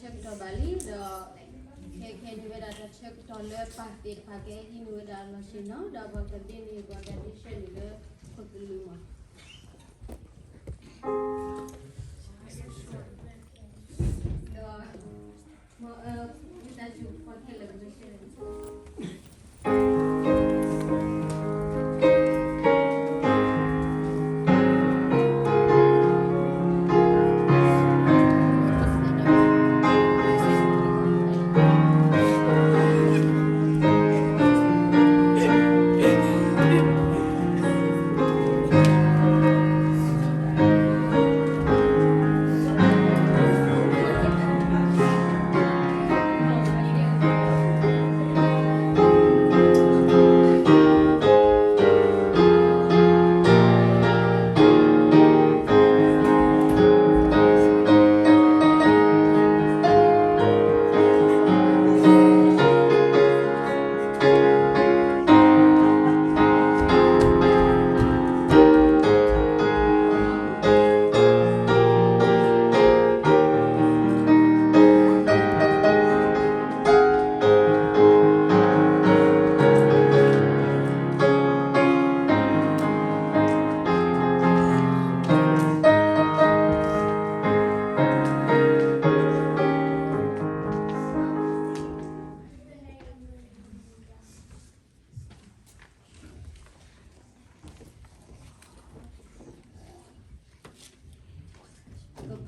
ဆၢကတီၢ်ဘၣ်လံဒီး ခဲခဲန့ၣ်ဝဲဒၣ်တၢ်ဆၢကတီၢ်လၢပၢ်သ့ၣ်တဖၣ်ကဟဲဟံးန့ၢ်ဝဲဒၣ်အလီၢ်ဆ့ၣ်နီၤ ဒီးပှၤကဒ့န့ၢ်ပှၤတၢ်ဒ့ဆၢန့ၣ်လၢခိၣ်သလုးမး ဒီး မ်အဝံသးစူၤပှၤခဲလၢာ်ကဒ့ဆၢ က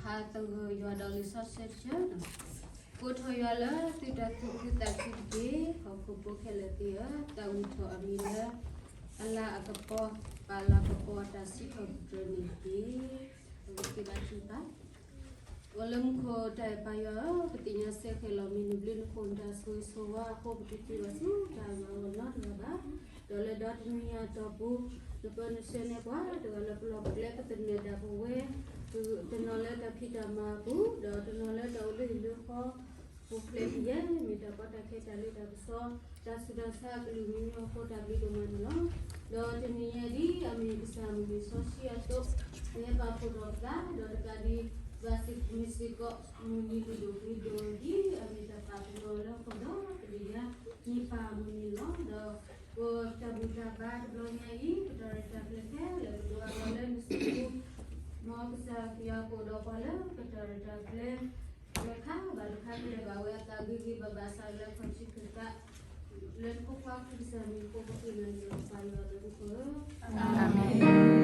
ဖးသဂၢၢ်ယွၤဒီးလံာ်စီဆှံတဆၢ, ကိးထီၣ်ယွၤလၢသုတၢ်သူၣ်ခုသးခုတက့ၢ်. ဟီၣ်ခိၣ်ဖိခဲလၢာ်သ့ၣ်ဧၢ, သးဝံၣ်ထီၣ်အမံၤလၢ အလၤအကပီၤ, ပာ်လၤကပီၤအတၢ်စံးထီၣ်ပတြၢၤန့ၣ်တက့ၢ်. ပက့ၤဘါထုကဖၣ် အိၣ်လၢမူခိၣ်တၢ်အဲၣ်ပၢ်ယွၤဧၢ, ပသ့ၣ်ညါစ့ၢ်ကီးလီၤမ့ၢ်နဘျုးနဖှိၣ်နတၢ်ဆိၣ်ဂ့ၤဆိၣ်ဝါအဃိ ပတသံဘၣ်ဆူတၢ်ဂီၤနီတဂၤဘၣ်. ဒီးလၢဒီတနံၤညါအတီၢ်ပူၤ နပၢနဆှၢန့ၢ်ပှၤတဂၤလၢပလီၢ်ပကျဲ ပသန့ၤဒၣ်ပဝဲ တနီၤလၢတၢ်ဖံးတၢ်မၤအပူၤ ဒီးတနီၤလၢတၢ်အိၣ်လၢဟံၣ်လၢဃီ ပူၤဖျဲးဖဲယဲၢ် မ့ၢ်တၢ်ကီတၢ်ခဲတၢ်လ့တၢ်ပစီ တၢ်ဆူးတၢ်ဆါအကလုာ်ကညီအဃိ တၢ်ဘျုးဒိၣ်မးန့ၣ်လီၤ. ဒီးတနံၤညါဒ်အမ့ၢ်ကစၢ်မုၢ်နံၤစီဆှံအသိး ကဟဲပာ်ဖှိၣ်ထီၣ်ပသး ဒီးတကးဒံး ဘၣ်စံးမုၢ်စ့ၢ်ကီး မုၢ်နံၤလုၢ်ဒိၣ်ပှ့ၤဒိၣ်ဒ်အမ့ၢ်တၢ်ပာ်ပနီၣ်လၢဟီၣ်ခိၣ်ဒီဘ့ၣ်ညါ မ့ၢ်ပၢ်မုၢ်နံၤလီၤ. ဒီးပတၢ်ဘူၣ်တၢ်ဘါတဘျီညါအံၤ ပတၢ်ရဲၣ်တၢ်ကျဲၤခဲလၢာ်ကဒိးအဂီၢ်လၢနစုပူၤ မ်ကစၢ်ယွၤကအိၣ်ဒီးပှၤလၢပတၢ်ရဲၣ်တၢ်ကျဲၤ လၢခါဘၣ်တခါကလဲၤဘၣ်ဝဲအသးဂ့ၤဂ့ၤဘၣ်ဘၣ်ဆၣ်လၢခီၣ်ထံးခၢၣ်သး လၢနဖိခွါခရံာ်ကစၢ်မံၤအဃိ ပဃ့နၤန့ၣ်ဒီးပၢ်ယွၤလၢနဖိခွါဧၢ အၤမ့ၣ်.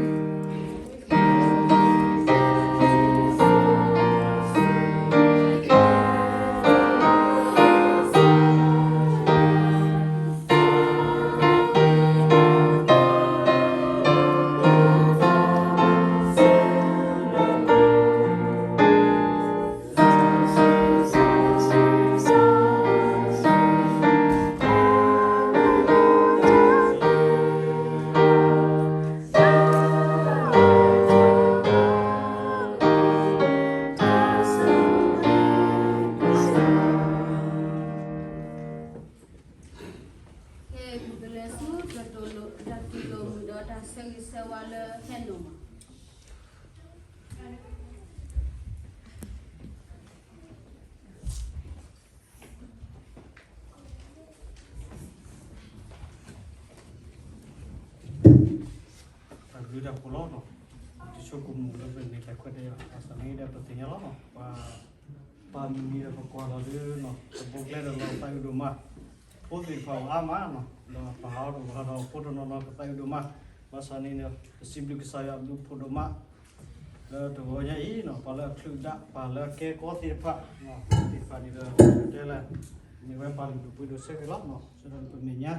ကဲ ပကလဲၤဆူ တၢ်တူၢ်လိာ် တၢ်တူၢ်လိာ်မုာ်ဒီးတၢ်ဆၢဂ့ၤဆၢဝါလၢဟဲနီၤမး တၢ်ဘျုးတၢ်ဖှိၣ်လီၤနီၤ, တဆိကမိၣ်လၢပမ့ၢ်တၢ်ခွဲးတၢ်ယာ် ဘၣ်ဆၣ်န့ၣ်ဒီးပသ့ၣ်ညါလီၤနီၤ, ပှၤ ပၢ်မုၢ်နံၤဒီးပကွၢ်လီၤဒုးနီၤ, တဘိကျဲဒီးလီၤသးအုးဒိၣ်မး, ဖိသ့ၣ်တဖၣ်အိၣ်အါမးနီၤ, ဒီးပဟးအီၣ်တဂီၤဒီးဖိတနီၤနီၤကသးအုးဒိၣ်မး, ဘၣ်ဆၣ်န့ၣ်ဒီး ပစံးဘျုးကစၢ်ယွၤအဘျုးဖှိၣ်ဒိၣ်မး, လၢတဂီၤညါအံၤနီၤ, ပှၤလၢအချုးဒၣ် ပှၤလၢအကဲကီသ့ၣ်တဖၣ်, သ့ၣ်တဖၣ်န့ၣ်ဒီး တဲလၢ မ့ၢ်ဝဲပၢ်လုၢ်ဒိၣ်ပှ့ၤဒိၣ်ဆၢက့ၤလီၤနီၤ, ဆၢဒီးပမဲာ်ညါ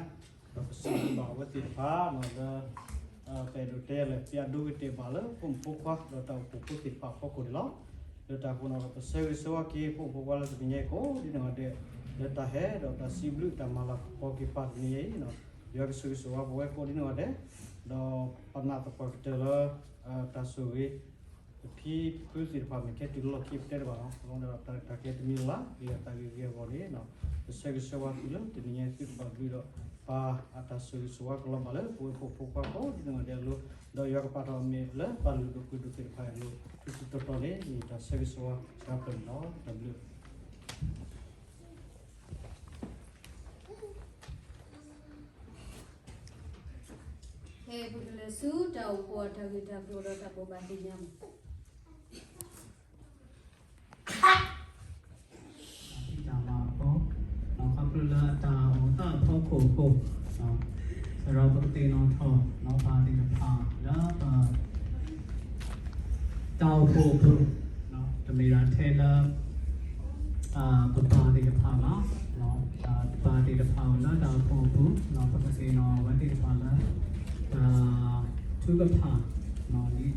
ဒီးပစံးဘျုးဘၣ်အဝဲသ့ၣ်တဖၣ်နီၤ, လၢ ပအဲၣ်ဒိးတဲလၢ ပျဲဒိဂ့ၤတဲာ်ဘၣ်လၢဖိမုၣ်ဖိခွါ ဒီးတၢ်အိၣ်ဖှိၣ်ဖိသ့ၣ်တဖၣ်အဖီခိၣ်န့ၣ်လီၤ. လၢတၢ်အဃိနီၤဒီး ပဆၢဂ့ၤဆၢဝါက့ၤဖိမုၣ်ဖိခွါလၢတနံၤညါအံၤကိးဒ်နီၢ်ဂၤဒဲး, လၢတၢ်ဟဲဒီးတၢ်စံးဘျုးတၢ်မၤလၤကပီၤက့ၤပၢ်တနံၤညါအံၤနီၤ, ယွၤကဆိၣ်ဂ့ၤဆိၣ်ဝါပဝဲကိးဒ်နီၢ်ဂၤဒဲး, ဒီးပနာ်သပှၢ်ကတၢၢ်လၢ တၢ်ဆိၣ်ဂ့ၤ ပဖံပဖုသ့ၣ်တဖၣ်မ့ၢ်ကဲတုၤလီၢ်ခံပတဲတဘၣ်နီၤ, အဃိဒီးတၢ်ကဲတမံၤလၢ်လၢ် လၢအသးဂ့ၤဂ့ၤအဂီၢ်န့ၣ် ပဆၢဂ့ၤဆၢဝါသုလၢတနံၤညါသုကဘၣ်ဘျုးဒီး ပၢ်အတၢ်ဆိၣ်ဂ့ၤဆိၣ်ဝါကလီၤဘၣ်လၢပဝဲဖိမုၣ်ဖိခွါကိးဒ်နီၢ်ဂၤဒဲးအလိၤ, ဒီးယွၤကပာ်ထီၣ်အမ့ၢ်လၢပၢ်လုၢ်ဒိၣ်ပှ့ၤဒိၣ်သ့ၣ်တဖၣ်အလိၤ ထူထူတီတီန့ၣ် မ့ၢ်တၢ်ဆၢဂ့ၤဆၢဝါစှၤပၢၢ်န့ၣ်လီၤ. တၢ်ဘျုး ဖဲပကလဲၤဆူတၢ်အိၣ်ဖှိၣ်အတၢ်ဂ့ၢ်တၢ်ကျိၤ ဒီးတၢ်ဘိးဘၣ်သ့ၣ်ညါမး တၢ်မၤအဖီ ခီဖျိလၢအတၢ်အိၣ်သးအဖီခိၣ်အဃိ ဒီးပကသ့ၣ်နီၣ်ထီၣ် ပၢ်သ့ၣ်တဖၣ်လၢပ တၢ်အိၣ်ဖှိၣ်အပူၤ တမ့ၢ်ဒၣ်ထဲလၢ ပပၢ်သ့ၣ်တဖၣ်ဘၣ်, ပပၢ်သ့ၣ်တဖၣ်အိၣ်လၢတၢ်အိၣ်ဖှိၣ်အပူၤ ပကသ့ၣ်နီၣ်အဝဲသ့ၣ်တဖၣ်လၢ တၢ်ထုကဖၣ် ဒ်သိး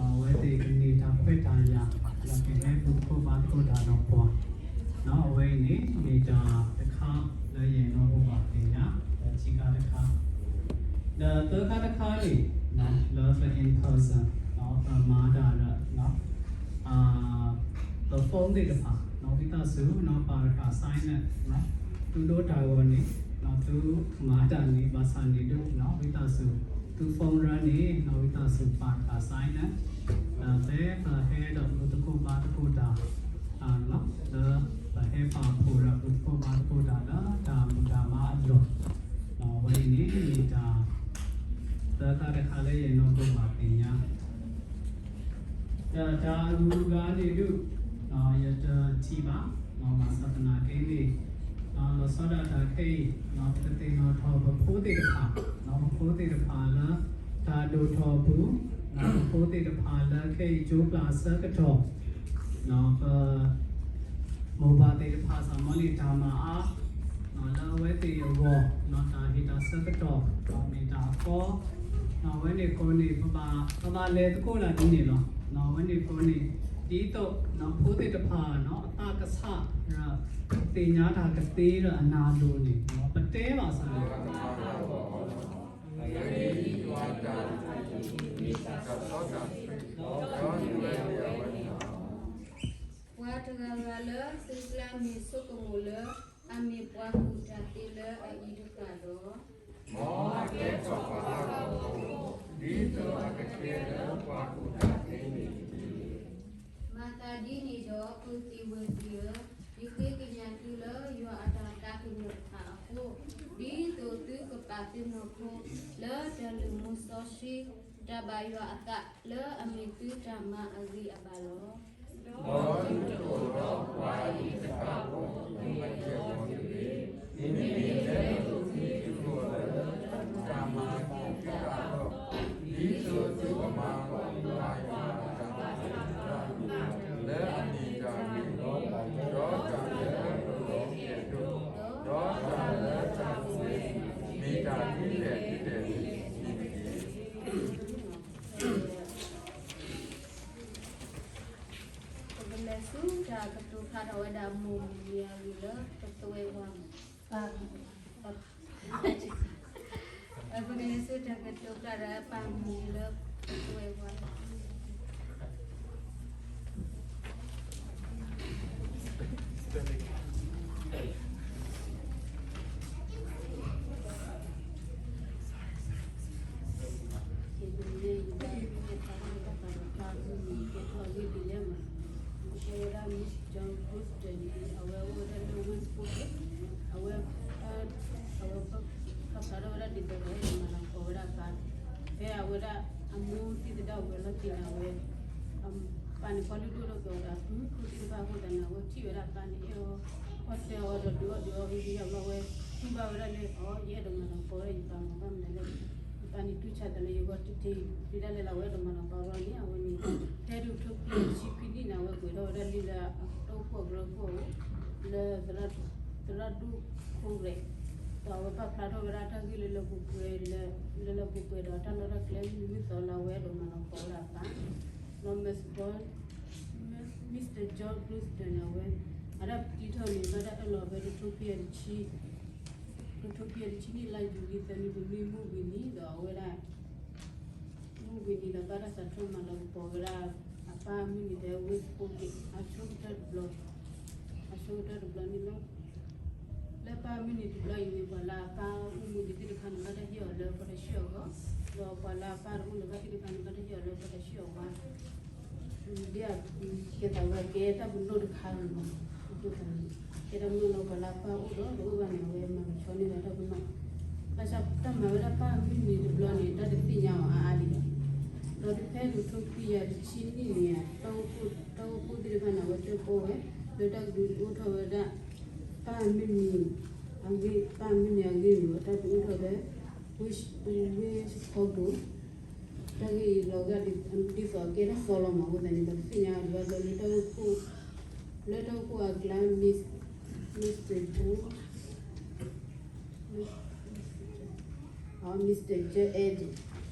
အဝဲသ့ၣ်ကန့ၢ်တၢ်ခွဲးတၢ်ယာ် ဒီးကဟဲဘူၣ်သကိးဘါသကိးတၢ်ဒီးပှၤ အဝဲအံၤန့ၣ် မ့ၢ်တၢ်တခါလၢယအဲၣ်ဒိးဘိးဘၣ်သ့ၣ်ညါ ဒီးခံခါတခါ ဒီးသၢခါတခါန့ၣ် လၢပ in person ပမၤတၢ်ဒီး ပ phone သ့ၣ်တဖၣ် ဝံသးစူၤ ပာ်တခါ sign န့ၣ် သုဒိတၢ်ဂီၤန့ၣ် သုမၤတၢ်န့ၣ် ဘၣ်ဆၣ်န့ၣ်ဒုး ဝံသးစူၤ သု phone ရၢန့ၣ် ဝံသးစူၤ ပာ်တခါ sign န့ၣ် ဒီးဖဲပဟဲဒီးဘူၣ်သကိးဘါသကိးတၢ် လၢပဟဲပာ်ဖှိၣ်ဒီးဘူၣ်သကိးဘါသကိးတၢ်လၢတၢ်ဘူၣ်တၢ်ဘါအလီၢ် အဝဲအံၤန့ၣ်မ့ၢ်တၢ် သၢခါတခါလၢယအဲၣ်ဒိးဘိးဘၣ်သ့ၣ်ညါ ဒီးတၢ်အဂုၤအဂၤန့ၣ်ဒုး ယတထံၣ်ဘၣ် ဘၣ်ဆၣ်သနာ်က့န့ၣ် လီၤဆီဒၣ်တၢ်ခဲအံၤ ပကသ့ၣ်နီၣ်ထီၣ်ပဖိသ့ၣ်တဖၣ် ပဖိသ့ၣ်တဖၣ်လၢ တၢ်ဒိၣ်ထီၣ်အပူၤ ပဖိသ့ၣ်တဖၣ်လၢခဲအံၤကၠိပျၢ်အဆၢကတီၢ် ပ မိၢ်ပၢ်သ့ၣ်တဖၣ်စ့ၢ်ကီးန့ၣ် တၢ်မၤအါ လၢအဝဲသ့ၣ်အဂီၢ် တၢ်ဟ့ၣ်တၢ်ဆၢကတီၢ် မ့ၢ်တၢ်အကီ အဝဲန့ၣ်အဃိန့ၣ် ပဘၣ် ပဘၣ်လဲၤသကိးတၢ်ဒ်န့ၣ်လီၤ. အဝဲန့ၣ်အဃိန့ၣ် ဒ်သိး ဖိသ့ၣ်တဖၣ် အသးကဆး ဒီး သ့ၣ်ညါတၢ်ကသ့ဒီးအနၢ်လိၤန့ၣ် ပတဲဘၣ်ဆၣ်န့ၣ် ပှၤတဂၤဂၤလၢသုကျါမ့ၢ်ဆိကမိၣ်လၢ အမ့ၢ်ပှၤကူၣ်တၢ်သ့လၢအအံၤတဖၣ်ဒီး, မ်အကဲထီၣ်ပှၤလၢအအိၣ် ဒ်သိးအကကဲလၢပှၤကူၣ်တၢ်သ့န့ၣ်တက့ၢ်. မၤသးဒ်န့ၣ်ဒီး ပုၢ်သ့ၣ်ဝဲၢ်သ့ၣ်ဧၢ, ယဃ့ကညးသုလၢယွၤအတၢ်သးကညီၤတဖၣ်အဃိ, ဒ်သိးသုကပာ်သုနီၢ်ခိ လၢတၢ်လုၢ်မူစီဆှံ တၢ်ဘၣ်ယွၤအသးလၢအမ့ၢ်သုတၢ်မၤအဂ့ၤအဘၣ်လီၤ. ဒီးသုတအိၣ်ဒီးပှၤအံၤတဖၣ်အဂီၢ် မ့ၢ်တဂ့ၤ, မ့မ့ၢ်လၢသုမ့ၢ်တူၢ်လိာ်လၢတၢ်မၤအသးအဃိ, ဒ်သိးသုကမၤလီၤပှၤယွၤအတၢ်သးခုကစီၣ်တဖၣ် လၢအမ့ၢ်တၢ်ဂ့ၤလီၤ. ဒီးတၢ်လၢအလိၣ်လီၤကဲၣ်ဒိၣ်, ဒီးတၢ်လၢတၢ်ဆိၣ်ဂ့ၤ မ့ၢ်တၢ်ဒ်လဲၣ်ဒ်လဲၣ်န့ၣ် ပကလဲၤဆူတၢ်ကတိၤဖျါထီၣ်ဝဲဒၣ်မိၢ်မုၢ်နံၤအဂ့ၢ်လၢပသွဲၣ်ဝါ, ပကလဲၤဆူတၢ်ကတိၤဖျါထီၣ်ပၢ်မုၢ်နံၤလၢပသွဲၣ်ဝါ ကဲထီၣ်ဝဲဒၣ် Miss John Brewster န့ၣ် အဝဲအိၣ်ဝဲဒၣ်လၢ West Pokot အဝဲ အဝဲ ခီဖျိလၢဝဲဒၣ်ဒ်သိးဒီး မၤလၤကပီၤဝဲဒၣ်အပၢ်, ဖဲအဝဲဒၣ်အမိၢ်သံသဒၣ်ဝဲလီၤတံၢ်န့ၣ် အဝဲ ပၢ်န့ၣ် ပှၤလုၢ်ဒိၣ်ထီၣ်က့ၤအီၤဒီး အဖုဖုသ့ၣ်တဖၣ်အဃိသတးန့ၣ် အဝဲထံၣ်ဝဲဒၣ်အပၢ်န့ၣ် အဲၣ်အီၤ အီၣ်တဲအီၤဒီးဒုးအီၣ်ဒုးအီ ဟံးဟံးအဘျီဝဲ ထံၣ်ဘၣ်ဝဲဒၣ်လၢ အီ ယအဲၣ်ဒိးမၤလၤကပီၤဝဲဒၣ်ယပၢ်မး ဘၣ်မနုၤလဲၣ် ယပၢ်န့ၣ်တူၢ်ဆါသးလၢယဂီၢ်တထံၣ် တုၤဒၣ်လဲာ်လၢအဝဲအဲၣ်ဒိးမၤလၤကပီၤ ဘျီန့ၣ် အဝဲန့ၣ် ဖဲဒၣ်ထိခွံဆံခွံနံၣ်န့ၣ် အဝဲကွဲးထီၣ်ဝဲဒၣ်လံလၢအတၢ်အိၣ်ဖှိၣ်ကရၢခိၣ် လၢ သရၣ်ဒိၣ်ခိၣ်ဂြဲး ဒီးအဝဲပာ်ဖျါထီၣ်ဝဲဒၣ်တၢ်ဂ့ၢ်လၢလၢပူၤပှဲၤလၢ လၢလၢပူၤပှဲၤဒီးတၢ်လီၢ်တၢ်ကျဲမုၢ်မုၢ်သီလၢအဝဲအဲၣ်ဒိးမၤလၤကပီၤဝဲဒၣ်အပၢ် ဒီး Miss Brown Mister John Brewster န့ၣ် အဝဲ အတၢ်ပတံထီၣ်န့ၣ် ဘၣ်တၢ်အၢၣ်လီၤဖဲတထိခွံကယၤတဆံ တထိခွံကယၤတဆံနံၣ် လါယူၤလံသၢနံၣ်တနွံမုၢ်ဝံၤနံၤဒီးအဝဲဒၣ် မုၢ်ဝံၤနံၤဒီးဘၣ်တၢ်စးထီၣ်မၤလၤကပီၤဝဲဒၣ် အပၢ်မုၢ်နံၤဖဲ West Pokot အဆိကတၢၢ်တဘျီ အဆိကတၢၢ်တဘျီန့ၣ်လီၤ. လၢပၢ်မုၢ်နံၤတဘျီအံၤန့ၣ် ပှၤလၢအပၢ်အိၣ်မူဒံးသ့ၣ်တဖၣ်န့ၣ် ဘၣ်တၢ်ဟ့ၣ်အီၤလၢပှၤတဆံအဂီၢ်, ဒီးပှၤလၢအပၢ်တအိၣ်လၢၤဘၣ်သ့ၣ်တဖၣ်န့ၣ် ဘၣ်တၢ်ဟ့ၣ်အီၤလၢပှၤတဆံအဝါ ဒ်အကဲသးဝဲကဲတၢ်ပနီၣ်တခါန့ၣ်လီၤ. အဃိသတးန့ၣ် ကဲတၢ်ပနီၣ်လၢပှၤလၢအပၢ်အိၣ်ဒီးတအိၣ်ဘၣ်န့ၣ် အဝဲမၤကဆှီန့ၢ်ဝဲတၢ်ပနီၣ်. ဘၣ်ဆၣ်တၢ်မၤဝဲဒၣ်ပၢ်မုၢ်နံၤတဘျီန့ၣ် တၢ်တသ့ၣ်ညါအီၤအါအါဒံးဘၣ်. ဒီးဖဲဒိၣ်ထီၣ်ခွံကယၤတဆံနံၣ်န့ၣ် တၢ်အိၣ်ဖှိၣ် တၢ်အိၣ်ဖှိၣ်သ့ၣ်တဖၣ်န့ၣ် အဝဲတဲပီၢ်ဝဲ လၢတၢ်ကဒုးအိၣ်ထီၣ်ဝဲဒၣ် ပၢ်မုၢ်နံၤအဂ့ၢ်, ပၢ်မုၢ်နံၤအဂ့ၢ်န့ၣ် တၢ်ဒုးအိၣ်ထီၣ်လၢ ဝ့ၢ် ဝ့ၢ်စခီပူၤ တၢ်ဂ့ၢ်အံၤလီၤဂာ်ဒ် ဒ်သိးအကဲတၢ်သီလီၤမး. အဃိသတးန့ၣ် ပသ့ၣ်ညါဒ်သိးလၢတၢ်အိၣ်ဖှိၣ်, လၢတၢ်အိၣ်ဖှိၣ်အကျါ Miss, Mister Joe, Miss, Mister Joe, အ Mister Joe Eddie,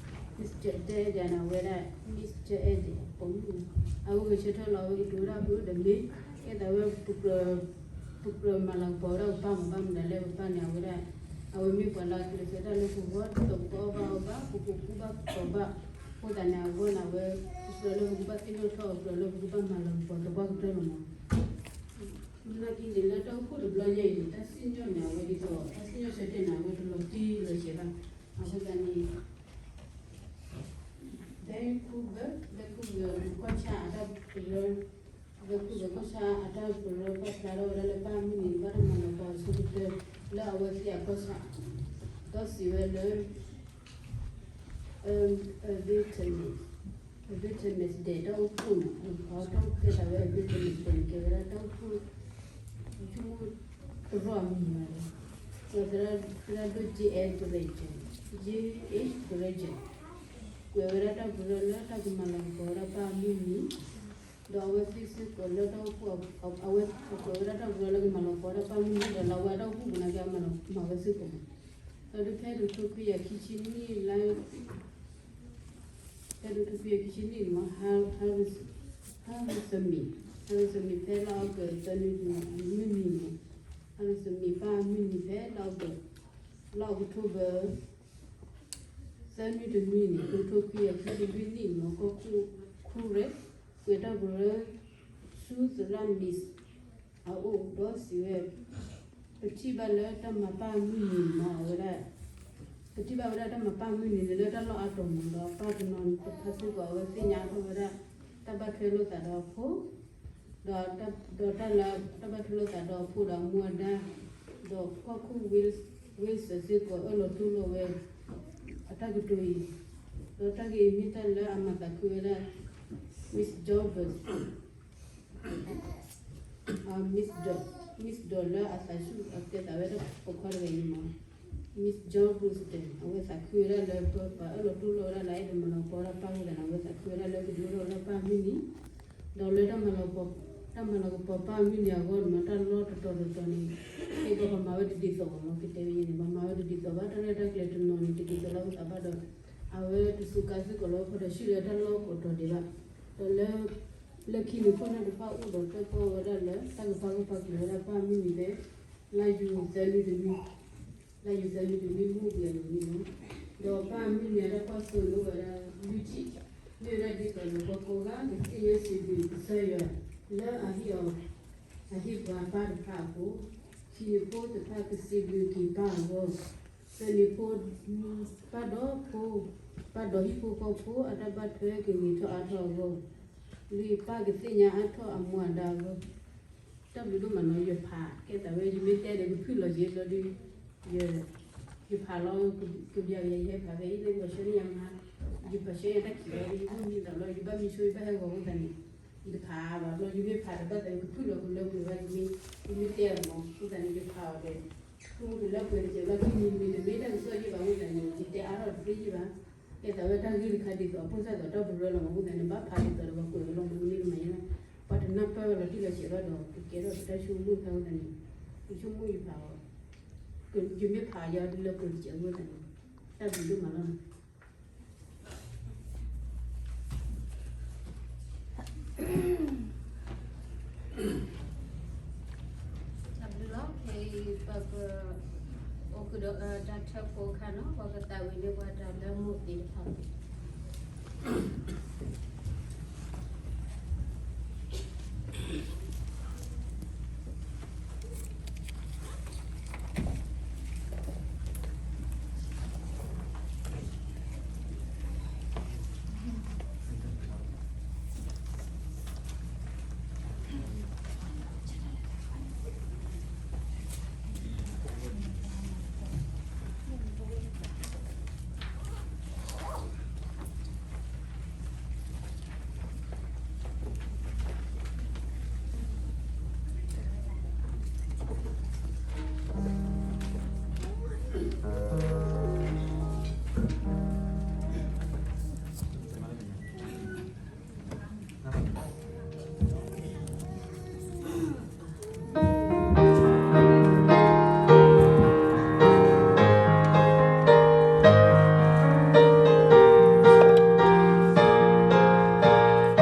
Mister Joe Eddie န့ၣ် အဝဲဒၣ် Mister Joe Eddie ပိာ်မုၣ်န့ၣ် အဝဲဂဲၤဆၢထၢၣ်လီၤ အဝဲကတိၤဝဲဒၣ်ဖုဒီးမ့ၢ် ကဲသးဝဲ ပကြၢးမၤလၤကပီၤဝဲဒၣ်ပပၢ်မး ဘၣ်မနုၤလဲၣ် ပပၢ်န့ၣ် အဝဲဒၣ် အဝဲမ့ၢ်ပှၤလၢအကျဲးစၢးတၢ်လၢပဂီၢ် ဒ်သိးပကအီၣ်ဘၣ်အီဘၣ် ပကကူဘၣ်ကီဘၣ်. အဃိသတးန့ၣ် အဝဲန့ၣ် အဝဲ ပကြၢးလၢပကဘၣ်သ့ၣ်နီၣ်ထီၣ် အကြၢးလၢပကဘၣ်မၤလၤကပီၤသပှၢ်ကတၢၢ်လီၤမး. နာ်က့န့ၣ် လၢတၢ်အိၣ်ဖှိၣ်တဘျီညါအံၤန့ၣ် တၢ်စံၣ်ညီၣ်န့ၣ် အဝဲဒ်သိး တၢ်စံၣ်ညီၣ်ဆၢတဲာ်န့ၣ် အဝဲတလီၤတံၢ်လီၤဆဲးဘၣ်. အဃိသတးန့ၣ် Vancouver, Vancouver ကီၢ်ဆၣ်အတၢ်ပရၢ, Vancouver ကီၢ်ဆၣ်အတၢ်ပရၢ ပာ်ဖျါထီၣ်ဝဲဒၣ်လၢပၢ်မုၢ်နံၤ ဘၣ်တၢ်မၤလၤကပီၤအဆိကတၢၢ် လၢအဝဲသ့ၣ်အကီၢ်ဆၣ် ဒီးစံးဝဲလၢ အ အ Vietnamese, Vietnamese Day တၢ်အိၣ်ဖှိၣ်န့ၣ် အတၢ်အိၣ်ဖှိၣ်သ့ၣ်တဖၣ်ဝဲ Vietnamese Day န့ၣ် ကဲဝဲဒၣ်တၢ်အိၣ်ဖှိၣ် ဆိကမိၣ်တရီၣ်အမံၤဘၣ်ဒီး သရၣ်ဒိၣ် J H Granger, J H Granger ကွဲးဝဲဒၣ်တၢ်ပရၢလၢတၢ်ကမၤလၤကပီၤဝဲဒၣ်ပၢ်မုၢ်နံၤ ဒီးအဝဲသ့ၣ်စ့ၢ်ကီးလၢတၢ်အိၣ်ဖှိၣ် အဝဲ အကွဲးဝဲဒၣ်တၢ်ပရၢလၢကမၤလၤကပီၤဝဲဒၣ်ပၢ်မုၢ်နံၤ ဒီးလၢအဝဲတၢ်အိၣ်ဖှိၣ်ပူၤန့ၣ် ကမၤလၤကပီၤဝဲစ့ၢ်ကီးမး. ဒီးဖဲဒိၣ်ထီၣ်ခွံကယၤခံဆံနံၣ်လါ ဖဲဒိၣ်ထီၣ်ခွံကယၤခံဆံနံၣ်န့ၣ်မး Harry Smith, Harry Smith ဖဲလါအီကူးသၢနွံနံၤ အမုၢ်နံၤန့ၣ် Harry Smith ပၢ်မုၢ်နံၤဖဲလါအီကူး လါအီးကထိဘၢၣ် သၢနွံတနွံန့ၣ် ဒိၣ်ထီၣ်ခွံကယၤခံဆံလွံၢ်နံၣ်န့ၣ် ကီၢ်ခိၣ်ခူရဲၣ် ကွဲးတၢ်ပရၢ ဆူသရၣ် Smith အအိၣ်ဒီးစံးဝဲ ပထံၣ်ဘၣ်လၢတၢ်မၤပၢ်မုၢ်နံၤန့ၣ် အဝဲဒၣ် ပထံၣ်ဘၣ်ဝဲဒၣ်တၢ်မၤပၢ်မုၢ်နံၤန့ၣ် လၢတၢ်လီၢ်အါတီၤမး ဒီးပၢ်တနီၤတဖၣ်စ့ၢ်ကီး အဝဲသ့ၣ်ညါထီၣ်ဝဲဒၣ် တၢ်ဘၣ်ထွဲလိာ်သးဒီးအဖိ ဒီးတၢ် ဒီးတၢ်လၢတၢ်ဘၣ်ထွဲလိာ်သးဒီးအဖိဒီးအမူအဒါ ဒီးကီၢ်ခိၣ် Will, Wilson စ့ၢ်ကီးအၢၣ်လီၤတူၢ်လိာ်ဝဲ အတၢ်ကတိၤအံၤ ဒီးတၢ်ဂ့ၢ်အံၤမ့ၢ်တၢ်လၢအမၤသးခုဝဲဒၣ် Miss Jones, Miss Jones, Miss Jones လၢအသးဆူၣ်အကဲသးဝဲဒၣ်ပိာ်ခွါတဂၤအံၤမး Miss Jones Brewster အဝဲသးခုဝဲဒၣ်လၢပှၤအၢၣ်လီၤတူၢ်လိာ်ဝဲဒၣ်လၢအဲၣ်ဒိးမၤလၤကပီၤဝဲဒၣ်ပၢ်အဃိသတးန့ၣ် အဝဲသးခုဝဲဒၣ်လၢကဒုးအိၣ်ထီၣ်ဝဲဒၣ်ပၢ်မုၢ်နံၤ ဒီးလၢတၢ်မၤလၤကပီၤ တၢ်မၤလၤကပီၤပၢ်မုၢ်နံၤအဂီၢ်န့ၣ် တၢ်လီၢ်တတီၤတတီၤန့ၣ် ကဲသိးပမၤဝဲတဒ်သိးဘၣ်မး ကတဲဝဲန့ၣ် ပမၤဝဲတဒ်သိးဘၣ် တၢ်ရဲၣ်တၢ်ကျဲၤတနီၤန့ၣ် တဒ်သိးလၢပသးဘၣ်ဒီး အဝဲတစူးကါစ့ၢ်ကီးလၢပှၤဒီးဆံးလၢတၢ်လီၢ်ကိးတီၤဒံးဘၣ် ဒီးလၢ လၢခံန့ၣ် ခိၣ်နၢ်တဖၣ်အိၣ်ဒီးတဲပီၢ်ဝဲဒၣ်လၢ တၢ်ကပာ်ဂၢၢ်ပာ်ကျၢၤဝဲဒၣ်ပၢ်မုၢ်နံၤဖဲ လါယူၤသၢနွံတနွံ လါယူၤသၢနွံတနွံ မုၢ်ဘှံးအနံၤန့ၣ်လီၤ. ဒီးပၢ်မုၢ်နံၤအတၢ်ကွၢ်စိန့ၣ်အိၣ်ဝဲဒၣ်လွံၢ်ထံၣ်, မ့ၢ်ဝဲဒၣ်ဒ်သိးလၢ ပှၤကိးဂၤကသ့ၣ်ညါစံးဘျုးကစၢ်ယွၤ လၢအဟ့ၣ်အီၤ အဟ့ၣ်ပှၤပၢ်တဖၣ်အဃိ, ခံန့ၣ်ဖိတဖၣ်ကစံးဘျုးက့ၤပၢ်အဂီၢ်, သၢန့ၣ်ဖိ ပၢ်ဒီးဖိ, ပၢ်ဒီးဟံၣ်ဖိဃီဖိအတၢ်ဘၣ်ထွဲကဂ့ၤထီၣ်အါထီၣ်အဂီၢ်, လွံၢ်ပၢ်ကသ့ၣ်ညါအါထီၣ်အမူအဒါအဂီၢ် တၢ်ဘျုးဒိၣ်မးနီၤ ယဖးကဲသးဝဲ ယမ့ၢ်တဲဒီးကဖုၣ်လီၤယ့ဘျီဒီး ယ ယဖးလီၤ ကဘျးကယဲၢ်ယဟဲဖးဖဲအံၤလၢယဘၣ်ဆှၢန့ၢ်ယၤမး, ယဘၣ်ဆှၢယၤတၢ်ခံးလီၤ ယမ့ၢ်မံသးဘျီ ယဘၣ်မံဆိ ယဘၣ်ဟဲဂီၤအဃိသတးန့ၣ် ယတဖးဘၣ်ဘျီ ယမ့ၢ်ဖးဒီးဘၣ်သးကဖုၣ်လီၤကလၢပှဲၤဘၣ် ယမ့ၢ် ယမ့ၢ်တဲအီၤမး အဃိသတးန့ၣ် ယဖးအီၤဒီး ကလၢပှဲၤတစဲးဘျီ ခံမံၤမံၤတမ့ၢ်တၢ်ကစီၣ်ယဲၢ်ဘၣ်အဃိသတးန့ၣ် ယတဲအါထီၣ်တသ့ယဲၢ်ဘၣ် ကဲသးဝဲတၢ်ဂ့ၢ်တခါဒ်သိး အဖိသၣ်သိးတၢ်ပရၢလီၤမး အဃိသတးန့ၣ် ဘၣ်ဖးဒ်သိးဒီးပှၤကွဲးဝဲလီၤမး မ့ၢ်တမၤညါ ပှၤတနၢ်ပၢၢ်ဝဲလီၤတံၢ်လီၤဆဲးဘၣ်ဒီး ကကဲထီၣ်ပတၢ်ဆိကမိၣ်တခါအဃိသတးန့ၣ် ယဆိကမိၣ်ယဖးအီၤ ယမ့ၢ်ဖးယၤဒ်လၢပှဲၤတစဲးအဃိသတးန့ၣ် တၢ်ဘျုးဒိၣ်မးလီၤ. တၢ်ဘျုးလီၤ ခဲအံၤပက အိၣ်ဃုာ်ဒီးတၢ်ထၢၣ်ဖိအခါနီၤ ပကသးဝံၤန့ၢ်ပှၤတၢ်လၢမိၢ်သ့ၣ်တဖၣ်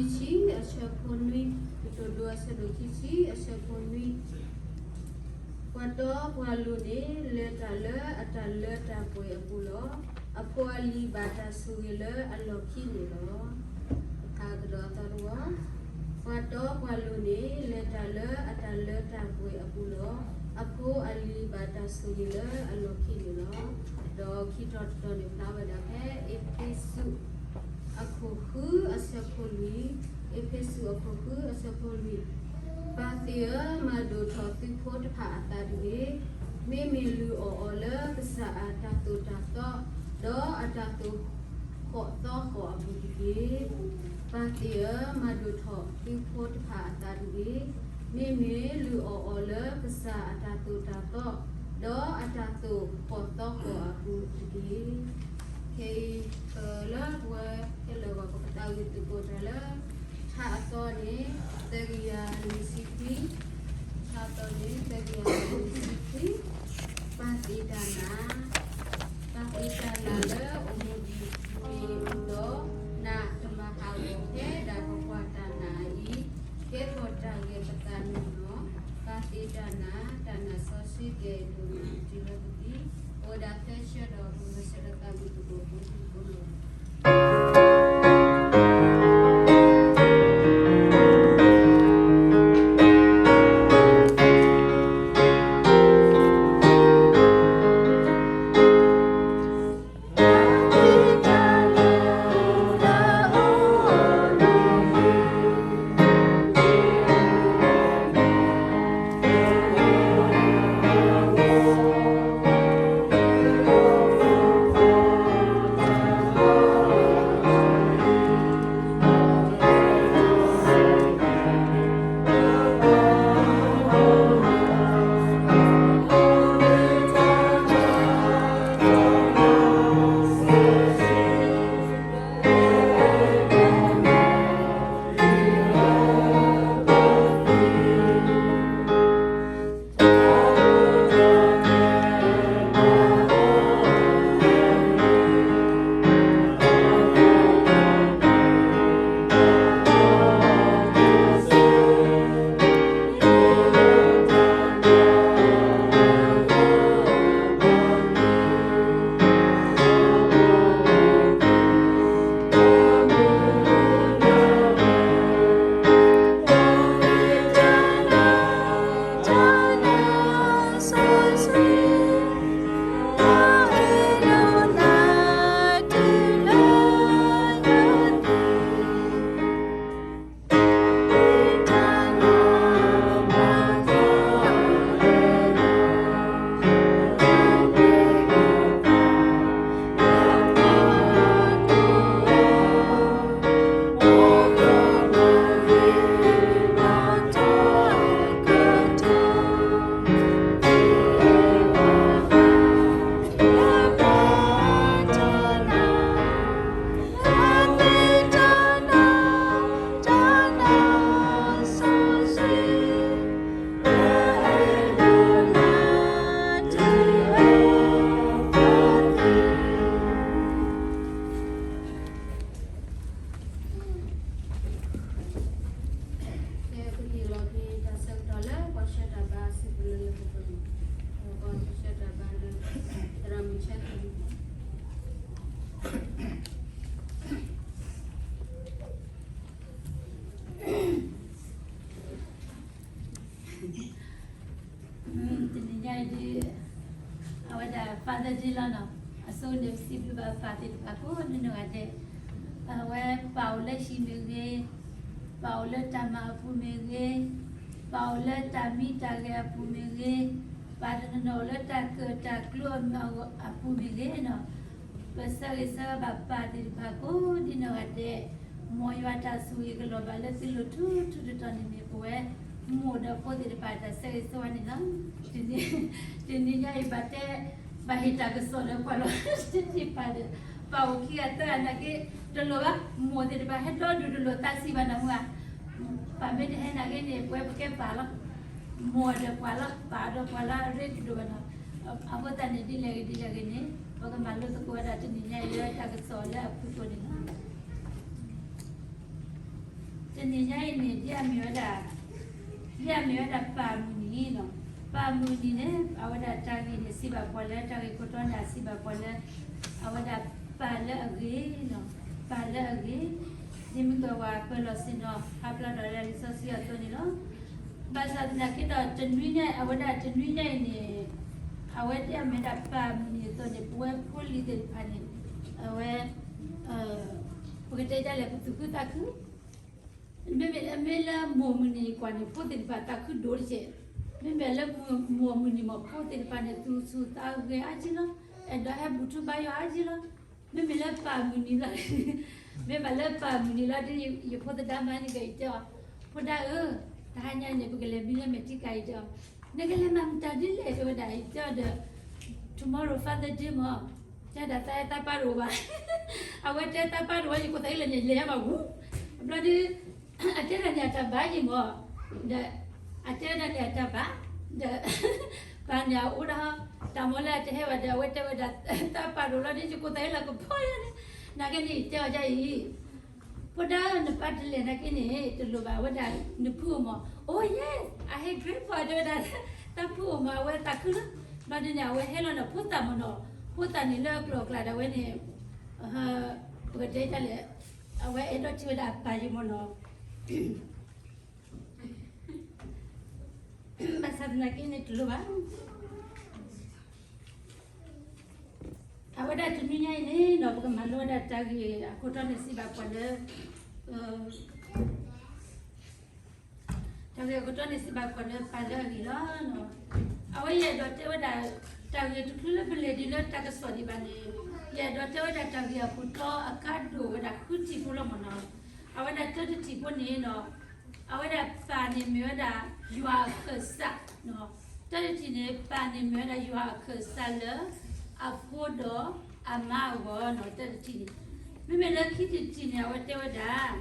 ခံဆံ အဆၢဖိနွံ, ကတိၤဒိအဆၢဒိၣ်ခံဆံ အဆၢဖိနွံ, ပှၤတီပှၤလိၤန့ၣ် လဲၤတၢ်လၢအတၢ်လၢတၢ်ပှဲၤအပူၤလီၤ. အဖိအလံၤဘၣ်တၢ်ဆိၣ်ဂ့ၤလၢအလီၢ်ခံန့ၣ်လီၤ. အကဒီးအသီတဝီ, ပှၤတီပှၤလိၤန့ၣ် လဲၤတၢ်လၢအတၢ်လၢတၢ်ပှဲၤအပူၤလီၤ. အဖိအလံၤဘၣ်တၢ်ဆိၣ်ဂ့ၤလၢအလီၢ်ခံန့ၣ်လီၤ. ဒီးခံထီၣ်တတီၤန့ၣ် ဖျါဝဲဒၣ်ဖဲ အ့းဖ့းစူး အခိၣ်ဃု အဆၢဖိလွံၢ်, အ့းဖ့းစူး အခိၣ်ဃု အဆၢဖိလွံၢ်, ပၢ်သ့ၣ်ဧၢ, မၤဒိၣ်ထီၣ်သုဖိတဖၣ်အသးတဂ့ၤ, မ့မ့ၢ်လုၢ်အီၣ်အီၤလၢကစၢ်အတၢ်သိၣ်တၢ်သီ ဒီးအတၢ်သိၣ်ဃီၣ်သီဃီၣ်အပူၤတက့ၢ်. ပၢ်သ့ၣ်ဧၢ, မၤဒိၣ်ထီၣ်သုဖိတဖၣ်အသးတဂ့ၤ, မ့မ့ၢ်လုၢ်အီၣ်အီၤလၢကစၢ်အတၢ်သိၣ်တၢ်သီ ဒီးအတၢ်သိၣ်ဃီၣ်သီဃီၣ်အပူၤတက့ၢ်. ခဲအံၤ ပလၢပဝဲခဲလၢာ်ဂီၢ် ပကသးဝံၣ်သကိးတၢ်လၢ ထါအသီန့ၣ် သၢကယၤလွံၢ်ဆံခွံ, ထါအသီန့ၣ် သၢကယၤလွံၢ်ဆံခွံ, ပၢ်သ့ၣ်တၢ်နာ်, ပၢ်သ့ၣ်တၢ်နာ်လၢအိၣ်မူဒ်အံၤဒီး နးတမၤဟးဂီၤဖဲဒၣ်ပကွၢ်တၢ်နာ်အံၤ, ကဲထီၣ်တၢ်ဂဲၤပသးန့ၣ်လီၤ. ပၢ်သ့ၣ်တၢ်နာ်, တၢ်နာ်စီဆှံကဲၤဒိၣ်မးတုၤလၢပသံ, အိၣ်ဝဲဒၣ်သၢဆၢဒီး ပကဆၢထၢၣ်သးဝံၣ်သကိးပူၤတပူၤလီၤ. ကဲ ပက့ၤလီၤက့ၤတၢ်ဆၢကတီၢ်လၢ ပှၤဆှၢတၢ်ဘါစံးပလၢလၢပပူၤန့ၣ်, ပှၤဆှၢတၢ်ဘါလၢ သရၣ်မုၣ်ဆဲသလံ တနံၤညါအံၤဒ် အဝဲဒၣ် Father's Day လီၤနီၤ, အဆိန့ၣ် ပစံးဘျုးဘၣ်ပၢ်သ့ၣ်တဖၣ်ကိးနီၢ်ဂၤဒဲး, အဝဲပာ်အိၣ်လၢဟံၣ်မ့ၢ်ဂ့ၤ, ပာ်အိၣ်လၢတၢ်မၤအပူၤမ့ၢ်ဂ့ၤ, ပာ်အိၣ်လၢတၢ်မံတၢ်ဂဲၤအပူၤမ့ၢ်ဂ့ၤ, ပာ်တနီၤနီၤအိၣ်လၢတၢ်ကၢၣ်တၢ်ကျူအပူၤမ့ၢ်ဂ့ၤနီၤ, ပဆၢဂ့ၤဆၢဝါဘၣ်ပၢ်သ့ၣ်တဖၣ်ကိးဒ်နီၢ်ဂၤဒဲး, မ်ယွၤတၢ်ဆိၣ်ဂ့ၤကလီၤဘၣ်လၢသုလိၤထူထူတီတီန့ၣ်မ့ၢ်ပဝဲ မိၢ်ဒီးဖိသ့ၣ်တဖၣ်တၢ်ဆၢဂ့ၤဆၢဝါန့ၣ်လီၤ. တနံၤညါအံၤဘၣ်တဲ ဘၣ်ဟ့ၣ်တၢ်ကစီၣ်ဒီးပှၤလီၤ, တထံၣ်ပၢ်ဒီး ပၢ်အိၣ်ခံဂၤသၢဂၤနာ်က့ တလိၣ်ဘၣ်, မိၢ်သ့ၣ်တဖၣ်ဟဲဒီဒူၣ်တလိၣ်သးဆံးဘၣ်နီၤမုၢ်ဧါ, ပၢ်မ့ၢ်တဟဲနာ်က့န့ၣ် ပဝဲပကဲပၢ်လီၤ. မိၢ်ဒီးပှၤလီၤ, ပၢ်ဒီးပှၤလီၤ အရ့တဒိၣ်ဘၣ်နီၤ. အဃိသတးန့ၣ် ဒ်လဲၣ်ဂ့ၤဒ်လဲၣ်ဂ့ၤန့ၣ် ပကမၤလိသကိးဝဲဒၣ်တနံၤညါအံၤလၢတၢ်ကစီၣ်လၢအဖုၣ်ကိာ်န့ၣ်လီၤ. တနံၤညါအံၤန့ၣ် ဒ်အမ့ၢ်ဝဲဒၣ်, ဒ်အမ့ၢ်ဝဲဒၣ်ပၢ်မုၢ်နံၤလီၤ. ပၢ်မုၢ်နံၤန့ၣ် အဝဲဒၣ်တၢ်ဂ့ၢ်န့ၣ် စံးဘၣ်ပှၤလၢ တၢ်ဂ့ၢ်ခိၣ်တီန့ၣ် အစံးဘၣ်ပှၤလၢ အဝဲဒၣ်ပၢ်လၢအဂ့ၤလီၤ. ပၢ်လၢအဂ့ၤ, ဒ်မ့ၢ်ကဝဲပၢၤလီၢ်ဆ့ၣ်နီၤ ဟးဖျါထီၣ်လၢလံာ်စီဆှံအသိးန့ၣ်လီၤ. ဘၣ်ဆၣ်သနာ်က့ဒီး တနွံညါ အဝဲဒၣ်တနွံညါအံၤန့ၣ် အဝဲဒ်အမ့ၢ်ဒၣ်ပၢ်မုၢ်နံၤအသိးန့ၣ် ပဝဲဖိလံၤသ့ၣ်တဖၣ်န့ၣ် အဝဲ ပကတဲဒ်လဲၣ် ပသူၣ်ခုသးခု, မ့မ့ၢ်လၢမိၢ်မုၢ်နံၤကွၢ်န့ၣ် ဖိသ့ၣ်တဖၣ်သးခုဒိၣ်တက့ၢ်. မ့မ့ၢ်လၢမိၢ်မုၢ်နံၤမ့ၢ် ဖိသ့ၣ်တဖၣ်န့ၣ် သူၣ်ဆူၣ်သးဂဲၤအါကံလီၤ. အဲၣ်ဒိးဟဲဘူၣ်ထူဘါယွၤအါကံလီၤ. မ့မ့ၢ်လၢပၢ်မုၢ်နံၤလီၤ, မ့ၢ်ဘၣ်လၢပၢ်မုၢ်နံၤလီၤဒီး ယဖိသဒါမၤန့ၢ်က့ၤယတဲအီၤ, ဖိဒါဧၢ, တဟါညါန့ၣ် ပကလဲၤမံလၢမဲာ်ထံကၤအံၤတဲအီၤ, နကလဲၤမၤမတၤဒ်လဲၣ်တဲဝဲဒၣ် ယတဲအီၤဒီး tomorrow Father Day မၢ်, တဲဒၣ်သးအဲၣ်သးပၢ်တအိၣ်ဘၣ်. အဝဲတဲသးပၢ်တအိၣ်ဘၣ် ယကိးသးအံၤလၢန့ၣ် လဲၤဟဲမၤဝူ, ဘျီဒီး အတဲဒၣ်န့ၣ်အတၢ်ဘၣ်ယံၤမၢ်, ဒီး အတဲဒၣ်န့ၣ်အတၢ်ဘၣ်, ဒီး ပၢ်န့ၣ်အအိၣ်ဒီး တၢ်မၤလၢအတဟဲဘၣ်ဒီး အဝဲတဲဝဲဒၣ် သးပၢ်တအိၣ်လီၤဒီး ယကိးသးအံၤလၢကဖီယါန့ၣ်, နာ်က့န့ၣ် တဲအီၤဒ်အံၤ, ဖိဒါဧၢ နပၢ်တလဲၤနာ်က့န့ၣ် တလိၣ်ဘၣ်ဝဲဒၣ် နဖုအိၣ်မၢ်, Oh yes, I have grandpa တဲဝဲဒၣ် သးဖုအိၣ်မၢ် အဝဲသးခုလီၤ. ဘျီဒ်န့ၣ် အဝဲဟဲလီၤဒီးဖိသၣ်မၢ်နီၤ, ဖိသၣ်န့ၣ်လၢအကျိၤအကျဲဒၣ်ဝဲန့ၣ် ပကတဲဒ်လဲၣ်, အဝဲအဲၣ်ဒိးထံၣ်ဝဲဒၣ်အပၢ်ယံၤမၢ်နီၤ. ဘၣ်ဆၣ်သနာ်က့န့ၣ်တလိၣ်ဘၣ်. အဝဲဒၣ်တနွံညါအံၤန့ၣ်ဒီး ပကမၤလိဝဲဒၣ်တၢ်ဂ့ၢ်အခိၣ်တီန့ၣ် စံးဘၣ်ပှၤလၢ တၢ်ဂ့ၢ်အခိၣ်တီန့ၣ် စံးဘၣ်ပှၤလၢပၢ်လၢအဂ့ၤလီၤ. အဝဲယအဲၣ်ဒိးတဲဝဲဒၣ် တၢ်ဂ့ၢ်တချုးလၢပလဲၤဒံးလၢတၢ်ကစီၣ်ဒံးဘၣ်န့ၣ်, ယအဲၣ်ဒိးတဲဝဲဒၣ်တၢ်ဂ့ၢ်အခိၣ်တီအကါဒိၣ်ဝဲဒၣ်ဃုထံၣ်ဖိလီၤမၢ်နီၤ. အဝဲဒၣ်တၢတထံၣ်ဖိန့ၣ်ဒီး အဝဲဒၣ်ပၢ်န့ၣ်မ့ၢ်ဝဲဒၣ်ယွၤအခၢၣ်စး, တၢတထံၣ်န့ၣ် ပၢ်န့ၣ်မ့ၢ်ဝဲဒၣ်ယွၤအခၢၣ်စးလၢ အဖိဒီးအမါအဂီၢ်နီၤ တၢတထံၣ်န့ၣ်, မ့မ့ၢ်လၢခံထံၣ်တထံၣ်န့ၣ် အဝဲတဲဝဲဒၣ်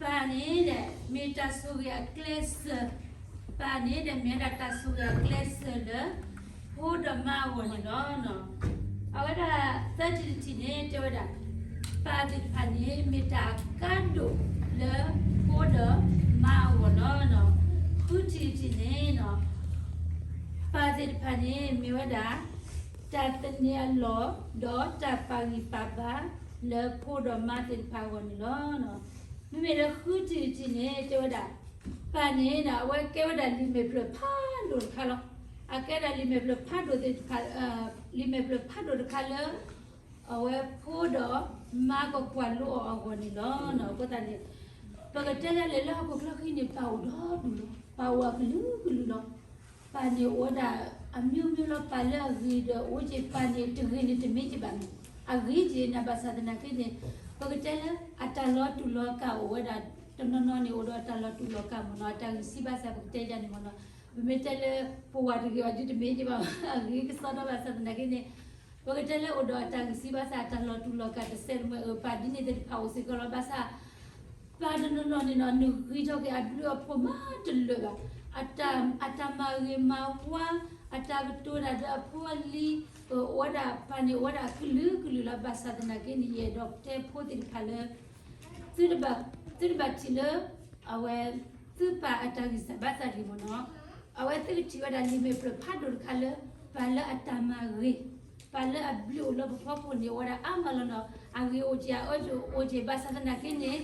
ပၢ်န့ၣ်ဒီး မ့ၢ်တၢ်ဆိၣ်ဂ့ၤအကျဲစၢၤ, ပၢ်န့ၣ်ဒီး မ့ၢ်ဝဲဒၣ်တၢ်ဆိၣ်ဂ့ၤအကျဲစၢၤလၢ ဖိဒီးမါအဂီၢ်န့ၣ်လီၤ. အဝဲဒၣ်သၢထံၣ်တထံၣ်န့ၣ် တဲဝဲဒၣ် ပၢ်သ့ၣ်တဖၣ်န့ၣ် မ့ၢ်တၢ်ကါဒိၣ်လၢဖိဒီးမါအဂီၢ်လီၤ. ဃုထံၣ်တထံၣ်န့ၣ် ပၢ်သ့ၣ်တဖၣ်န့ၣ် မ့ၢ်ဝဲဒၣ် တၢ်သန့ၤအလီၢ် ဒီးတၢ်ပာ်ဂံၢ်ပာ်ဘါလၢဖိဒီးမါသ့ၣ်တဖၣ်အဂီၢ်န့ၣ်လီၤ. မ့မ့ၢ်လၢဃုထံၣ်တထံၣ်န့ၣ် တဲဝဲဒၣ် ပၢ်န့ၣ် အဝဲကဲဝဲဒၣ်လံာ်မဲာ်ဖျၢၣ်ဖးဒိၣ်တခါလီၤ. အကဲဒၣ်လံာ်မဲာ်ဖျၢၣ်ဖးဒိၣ်သ့ၣ်တဖၣ်, လံာ်မဲာ်ဖျၢၣ်ဖးဒိၣ်တခါလၢ အဝဲဖိဒီးမါကကွၢ်လိအီၤအဂီၢ်န့ၣ်လီၤ. အဃိသတးန့ၣ် ပကတဲဒ်လဲၣ်လၢဟီၣ်ခိၣ်ချၢဃံန့ၣ် ပၢ်အိၣ်ဒီဒူၣ်လီၤ. ပၢ်အိၣ်အကလုာ်ကလုာ်လီၤ. ပၢ်န့ၣ်အိၣ်ဝဲဒၣ် အမျိုးမျိုးလီၤ. ပၢ်လၢအဂ့ၤဒီးအိၣ်က့ၤ, ပၢ်န့ၣ်တဂ့ၤန့ၣ်တမ့ၢ်က့ၤဘၣ်န့ၣ် အဂ့ၤက့ၤန့ၣ် ဘၣ်ဆၣ်သနာ်က့န့ၣ် ပကတဲလၢအတၢ်လီၤတူာ်လီၤကာ်အိၣ်ဝဲဒၣ် တနီၤနီၤန့ၣ် အိၣ်ဒီးအတၢ်လီၤတူာ်လီၤကာ်မ့ၢ်နီၤ, အတၢ်ဂံၢ်စၢ်ဘါစၢ် ပကတဲယါန့ၣ်မ့ၢ်နီၤ, ပမ့ၢ်တဲလၢ ပဝၤတဂ့ၤအီၤဒ်တမ့ၢ်က့ၤဘၣ် အဂ့ၤကစီဒီဘၣ်ဆၣ်သနာ်က့န့ၣ် ပကတဲလၢအိၣ်ဒီးအတၢ်ဂံၢ်စၢ်ဘါစၢ် အတၢ်လီၤတူာ်လီၤကာ်တစဲးတမှဲၤအၢ ပၢ်ဒ်န့ၣ်သ့ၣ်တဖၣ်အိၣ်စ့ၢ်ကီးလီၤ. ဘၣ်ဆၣ် ပၢ်တနီၤနီၤန့ၣ်နီၤ နဂံၢ်ထီၣ်က့ၤအဘျုးအဖှိၣ်မးတလၢာ်ဘၣ်. အတၢ်မၤဂ့ၤမၤဝါ, အတၢ်ကတိၤတၢ်ဒီးအဖိအလံၤ, အိၣ်ဝဲဒၣ်ပၢ်န့ၣ် အိၣ်ဝဲဒၣ်အကလုာ်ကလုာ်လီၤ. ဘၣ်ဆၣ်သနာ်က့န့ၣ် ယအဲၣ်ဒိးတဲဖိသ့ၣ်တဖၣ်လၢ သုတဘၣ်, သုတဘၣ်ထံၣ်လၢ အဝဲ သုပၢ်အတၢ်ဂံၢ်စၢ်ဘါစၢ်တဂ့ၤမ့ၢ်နီၤ, အဝဲသုကထံၣ်ဝဲဒၣ်လံာ်မဲာ်ဖျၢၣ်ဖးဒိၣ်တခါလၢ ပၢ်လၢအတၢ်မၤဂ့ၤ, ပၢ်လၢအဘျုးအိၣ်လၢပဖီခိၣ်န့ၣ် အိၣ်ဝဲဒၣ်အါမးလီၤနီၤ. အဂ့ၤအိၣ်က့ၤ အအၢအိၣ်က့ၤ ဘၣ်ဆၣ်သနာ်က့န့ၣ်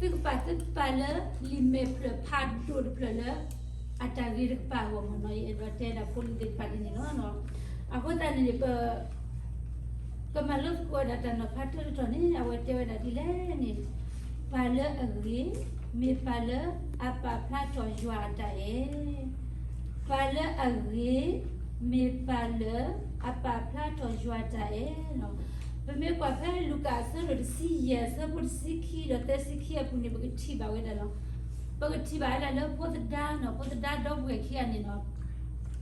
သုကပာ်သုပၢ်လၢလံာ်မဲာ်ဖျၢၣ်ဖးဒိၣ်တဖျၢၣ်လၢ အတၢ်ဂ့ၤတကပၤအဂီၢ်မ့ၢ်နီၤ. ယအဲၣ်ဒိးတဲဒၣ်ဖိလံၤသ့ၣ်တဖၣ်ဒ်န့ၣ်လီၤ. အဃိသတးန့ၣ်န့ၣ် ပ ကမၤလိသကိးဝဲဒၣ်တၢ်နီၤဖးတၢတတီၤန့ၣ် အဝဲတဲဝဲဒၣ်ဒ်လဲၣ်န့ၣ်, ပၢ်လၢအဂ့ၤ မ့ၢ်ပၢ်လၢအပာ်ဖျါထီၣ်ယွၤအတၢ်အဲၣ်, ပၢ်လၢအဂ့ၤ မ့ၢ်ပၢ်လၢအပာ်ဖျါထီၣ်ယွၤအတၢ်အဲၣ်လီၤ. ပမ့ၢ်ကွၢ်ဖဲလူၤကၣ်အဆၢဒိၣ်တဆံယဲၢ် အဆၢဖိတဆံခံဒီးသၢဆံခံအပူၤန့ၣ် ပကထံၣ်ဘၣ်ဝဲဒၣ်လီၤ. ပကထံၣ်ဘၣ်ဝဲဒၣ်လၢဖိသဒါနီၤ, ဖိသဒါဒီပုၢ်ဝဲၢ်ခံဂၤန့ၣ်နီၤ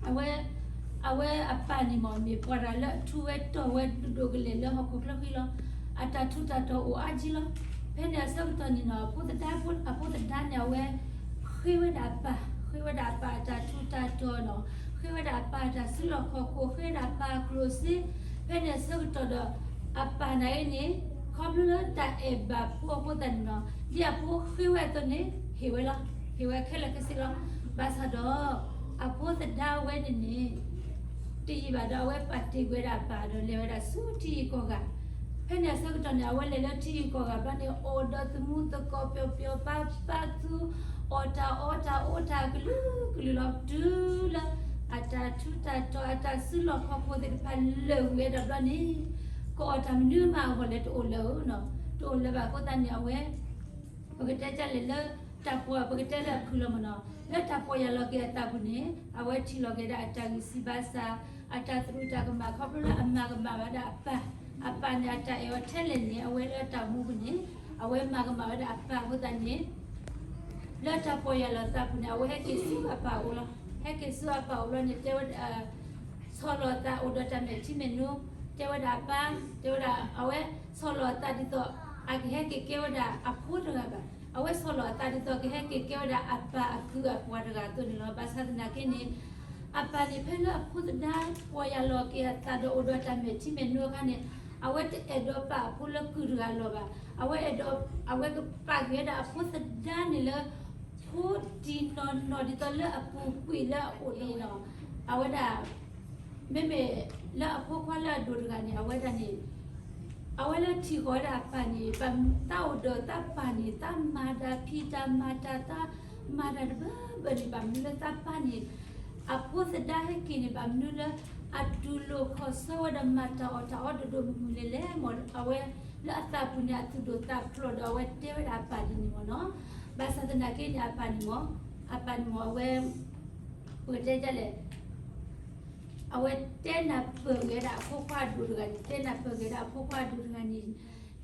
အဝဲ အဝဲအပၢ်န့ၣ်မ့ၢ် မ့ၢ်ပှၤတဂၤလၢအထူးဝဲတီၤဝဲဒိၣ်ဒိၣ်ကလဲာ်လၢဟီၣ်ခိၣ်ချၢဃံလီၤ. အတၢ်ထူးတၢ်တီၤအိၣ်အါကံလီၤ. ဖဲန့ၣ်အဆၢကတီၢ်န့ၣ်နီၤ အဖိသဒါ, အဖိသဒါန့ၣ် အဝဲ ဃ့ဝဲဒၣ်အပၢ်, ဃ့ဝဲဒၣ်အပၢ်အတၢ်ထူးတၢ်တီၤနီၤ, ဃ့ဝဲဒၣ်အပၢ်အတၢ်စုလီၢ်ခီၣ်ခိၣ်, ဃ့ဝဲဒၣ်အပၢ်အကျိၣ်စ့, ဖဲန့ၣ်အဆၢကတီၢ်ဒီး အပၢ်န့ၣ်အံၤန့ၣ် ခီဖျိလၢတၢ်အဲၣ်ဘၣ်ဖိအဃိသတးန့ၣ်လီၤ, ဒ်အဖိဃ့ဝဲအသိးန့ၣ် ဟ့ၣ်ဝဲလီၤ, ဟ့ၣ်ဝဲခဲလၢာ်ခဲဆ့လီၤ. ဘၣ်ဆၣ်ဒီး အဖိသဒါဝဲန့ၣ်န့ၣ် တယံာ်ဘၣ်ဒီး အဝဲပာ်တ့ၢ်ကွံာ်ဝဲဒၣ်အပၢ်ဒီး လဲၤဝဲဒၣ်ဆူထံဂုၤကီၢ်ဂၤ. ဖဲန့ၣ်အဆၢကတီၢ်န့ၣ် အဝဲလဲၤလၢထံဂုၤကီၢ်ဂၤဘျီန့ၣ် အိၣ်ဒီးသမူသကိးပျီၤပျီၤပၤပၤသူ အီၣ်တၢ်အီတၢ်အိၣ်တၢ်ကလုာ်ကလုာ်လီၤ. တုၤလၢအတၢ်ထူးတၢ်တီၤ အတၢ်စုလီၢ်ခီၣ်ခိၣ်သ့ၣ်တဖၣ်လၢာ်ဝံၤဝဲဒၣ်ဘျီန့ၣ် ကအီၣ်တၢ်မနုၤမးအဂီၢ်လဲၣ် တအိၣ်လၢၤဧိၤနီၤ, တအိၣ်လၢၤဘၣ်အဃိသတးန့ၣ် အဝဲ ပကတဲဒ်လဲၣ်လၢ တၢ်ပီၢ် ပကတဲလၢအဖုၣ်လီၤမ့ၢ်နီၤ, လၢတၢ်ပီၢ်ယၢ်လီၤက့ၤအသးပူၤန့ၣ် အဝဲထံၣ်လီၤက့ၤဒၣ်အတၢ်ဂံၢ်စၢ်ဘါစၢ် အတၢ်သရူးတၢ်ကမၣ် ခီဖျိလၢအမၤကမၣ်ဝဲဒၣ်အပၢ်, အပၢ်န့ၣ်အတၢ်အဲၣ်အီၤထဲလဲၣ်န့ၣ် အဝဲလၢအတၢ်အိၣ်မူပူၤန့ၣ် အဝဲမၤကမၣ်ဝဲဒၣ်အပၢ်အဃိသတးန့ၣ် လၢတၢ်ပီၢ်ယၢ်လီၤအသးပူၤန့ၣ် အဝဲဟဲက့ၤဆူအပၢ်အအိၣ်လီၤ. ဟဲက့ၤဆူအပၢ်အအိၣ်လီၤန့ၣ် တဲဝဲ ဆီၣ်လီၤအသးအိၣ်ဒီးတၢ်မဲာ်ထံမဲာ်နိ, တဲဝဲဒၣ်အပၢ်, တဲဝဲဒၣ် အဝဲဆီၣ်လီၤအသးဒ်သိး အကဟဲက့ၤကဲဝဲဒၣ်အဖိတဂၤဘၣ်. အဝဲဆီၣ်လီၤအသးဒ်သိး ကဟဲက့ၤကဲဝဲဒၣ်အပၢ်အကုၢ်အပှၤတဂၤအသိးန့ၣ်လီၤ. ဘၣ်ဆၣ်သနာ်က့န့ၣ် အပၢ်န့ၣ်ဖဲလၢအဖိသဒါပီၢ်ယၢ်လီၤက့ၤအသးဒီးအိၣ်ဒီးတၢ်မဲာ်ထံမဲာ်နိအခါန့ၣ် အဝဲတအဲၣ်ဒိးပာ်အဖိလၢကုၢ်တဂၤအလီၢ်ဘၣ်. အဝဲအဲၣ်ဒိး အဝဲကပာ်က့ၤဝဲဒၣ်အဖိသဒါန့ၣ်လၢ ဖိတံၢ်နီၢ်နီၢ်ဒ်သိးလၢအပူၤကွံာ်လၢအအိၣ်န့ၣ်လီၤ. အဝဲဒၣ် မ့မ့ၢ်လၢအဖိခွါလၢအဒိၣ်တဂၤန့ၣ် အဝဲဒၣ်န့ၣ် အဝဲလၢထံၣ်ဃီၤဝဲဒၣ်အပၢ်န့ၣ် သးအိၣ်ဒီးသးပၢ်န့ၣ် သးမၤတၢ်ဖံးတၢ်မၤတၢ် သးမၤတၢ်တဘၢဘၢန့ၣ် ဘၣ်မနုၤလၢသးပၢ်န့ၣ် အဖိသဒါဟဲက့ၤန့ၣ် ဘၣ်မနုၤလၢ အတူၢ်လိာ်ခီၣ်ဆၢဝဲဒီးမၤတၢ်အီၣ်တၢ်အီဒိၣ်ဒိၣ်မုၢ်မုၢ်လဲၣ်လဲၣ်မ့ၢ် အဝဲလၢအသးပူၤန့ၣ် အသူၣ်ဒိၣ်သးဖျိးဒီးအဝဲတဲဝဲဒၣ်အပၢ်ဒ်န့ၣ်မ့ၢ်နီၤ. ဘၣ်ဆၣ်သနာ်က့န့ၣ် အပၢ်န့ၣ်မ့ၢ် အပၢ်န့ၣ်မ့ၢ်အဝဲ ပကတဲဒ်လဲၣ် အဝဲတဲနၢ်ပၢၢ်က့ၤဝဲဒၣ်အဖိခွါအဒိၣ်တဂၤန့ၣ် တဲနၢ်ပၢၢ်က့ၤဝဲဒၣ်အဖိခွါအဒိၣ်တဂၤန့ၣ်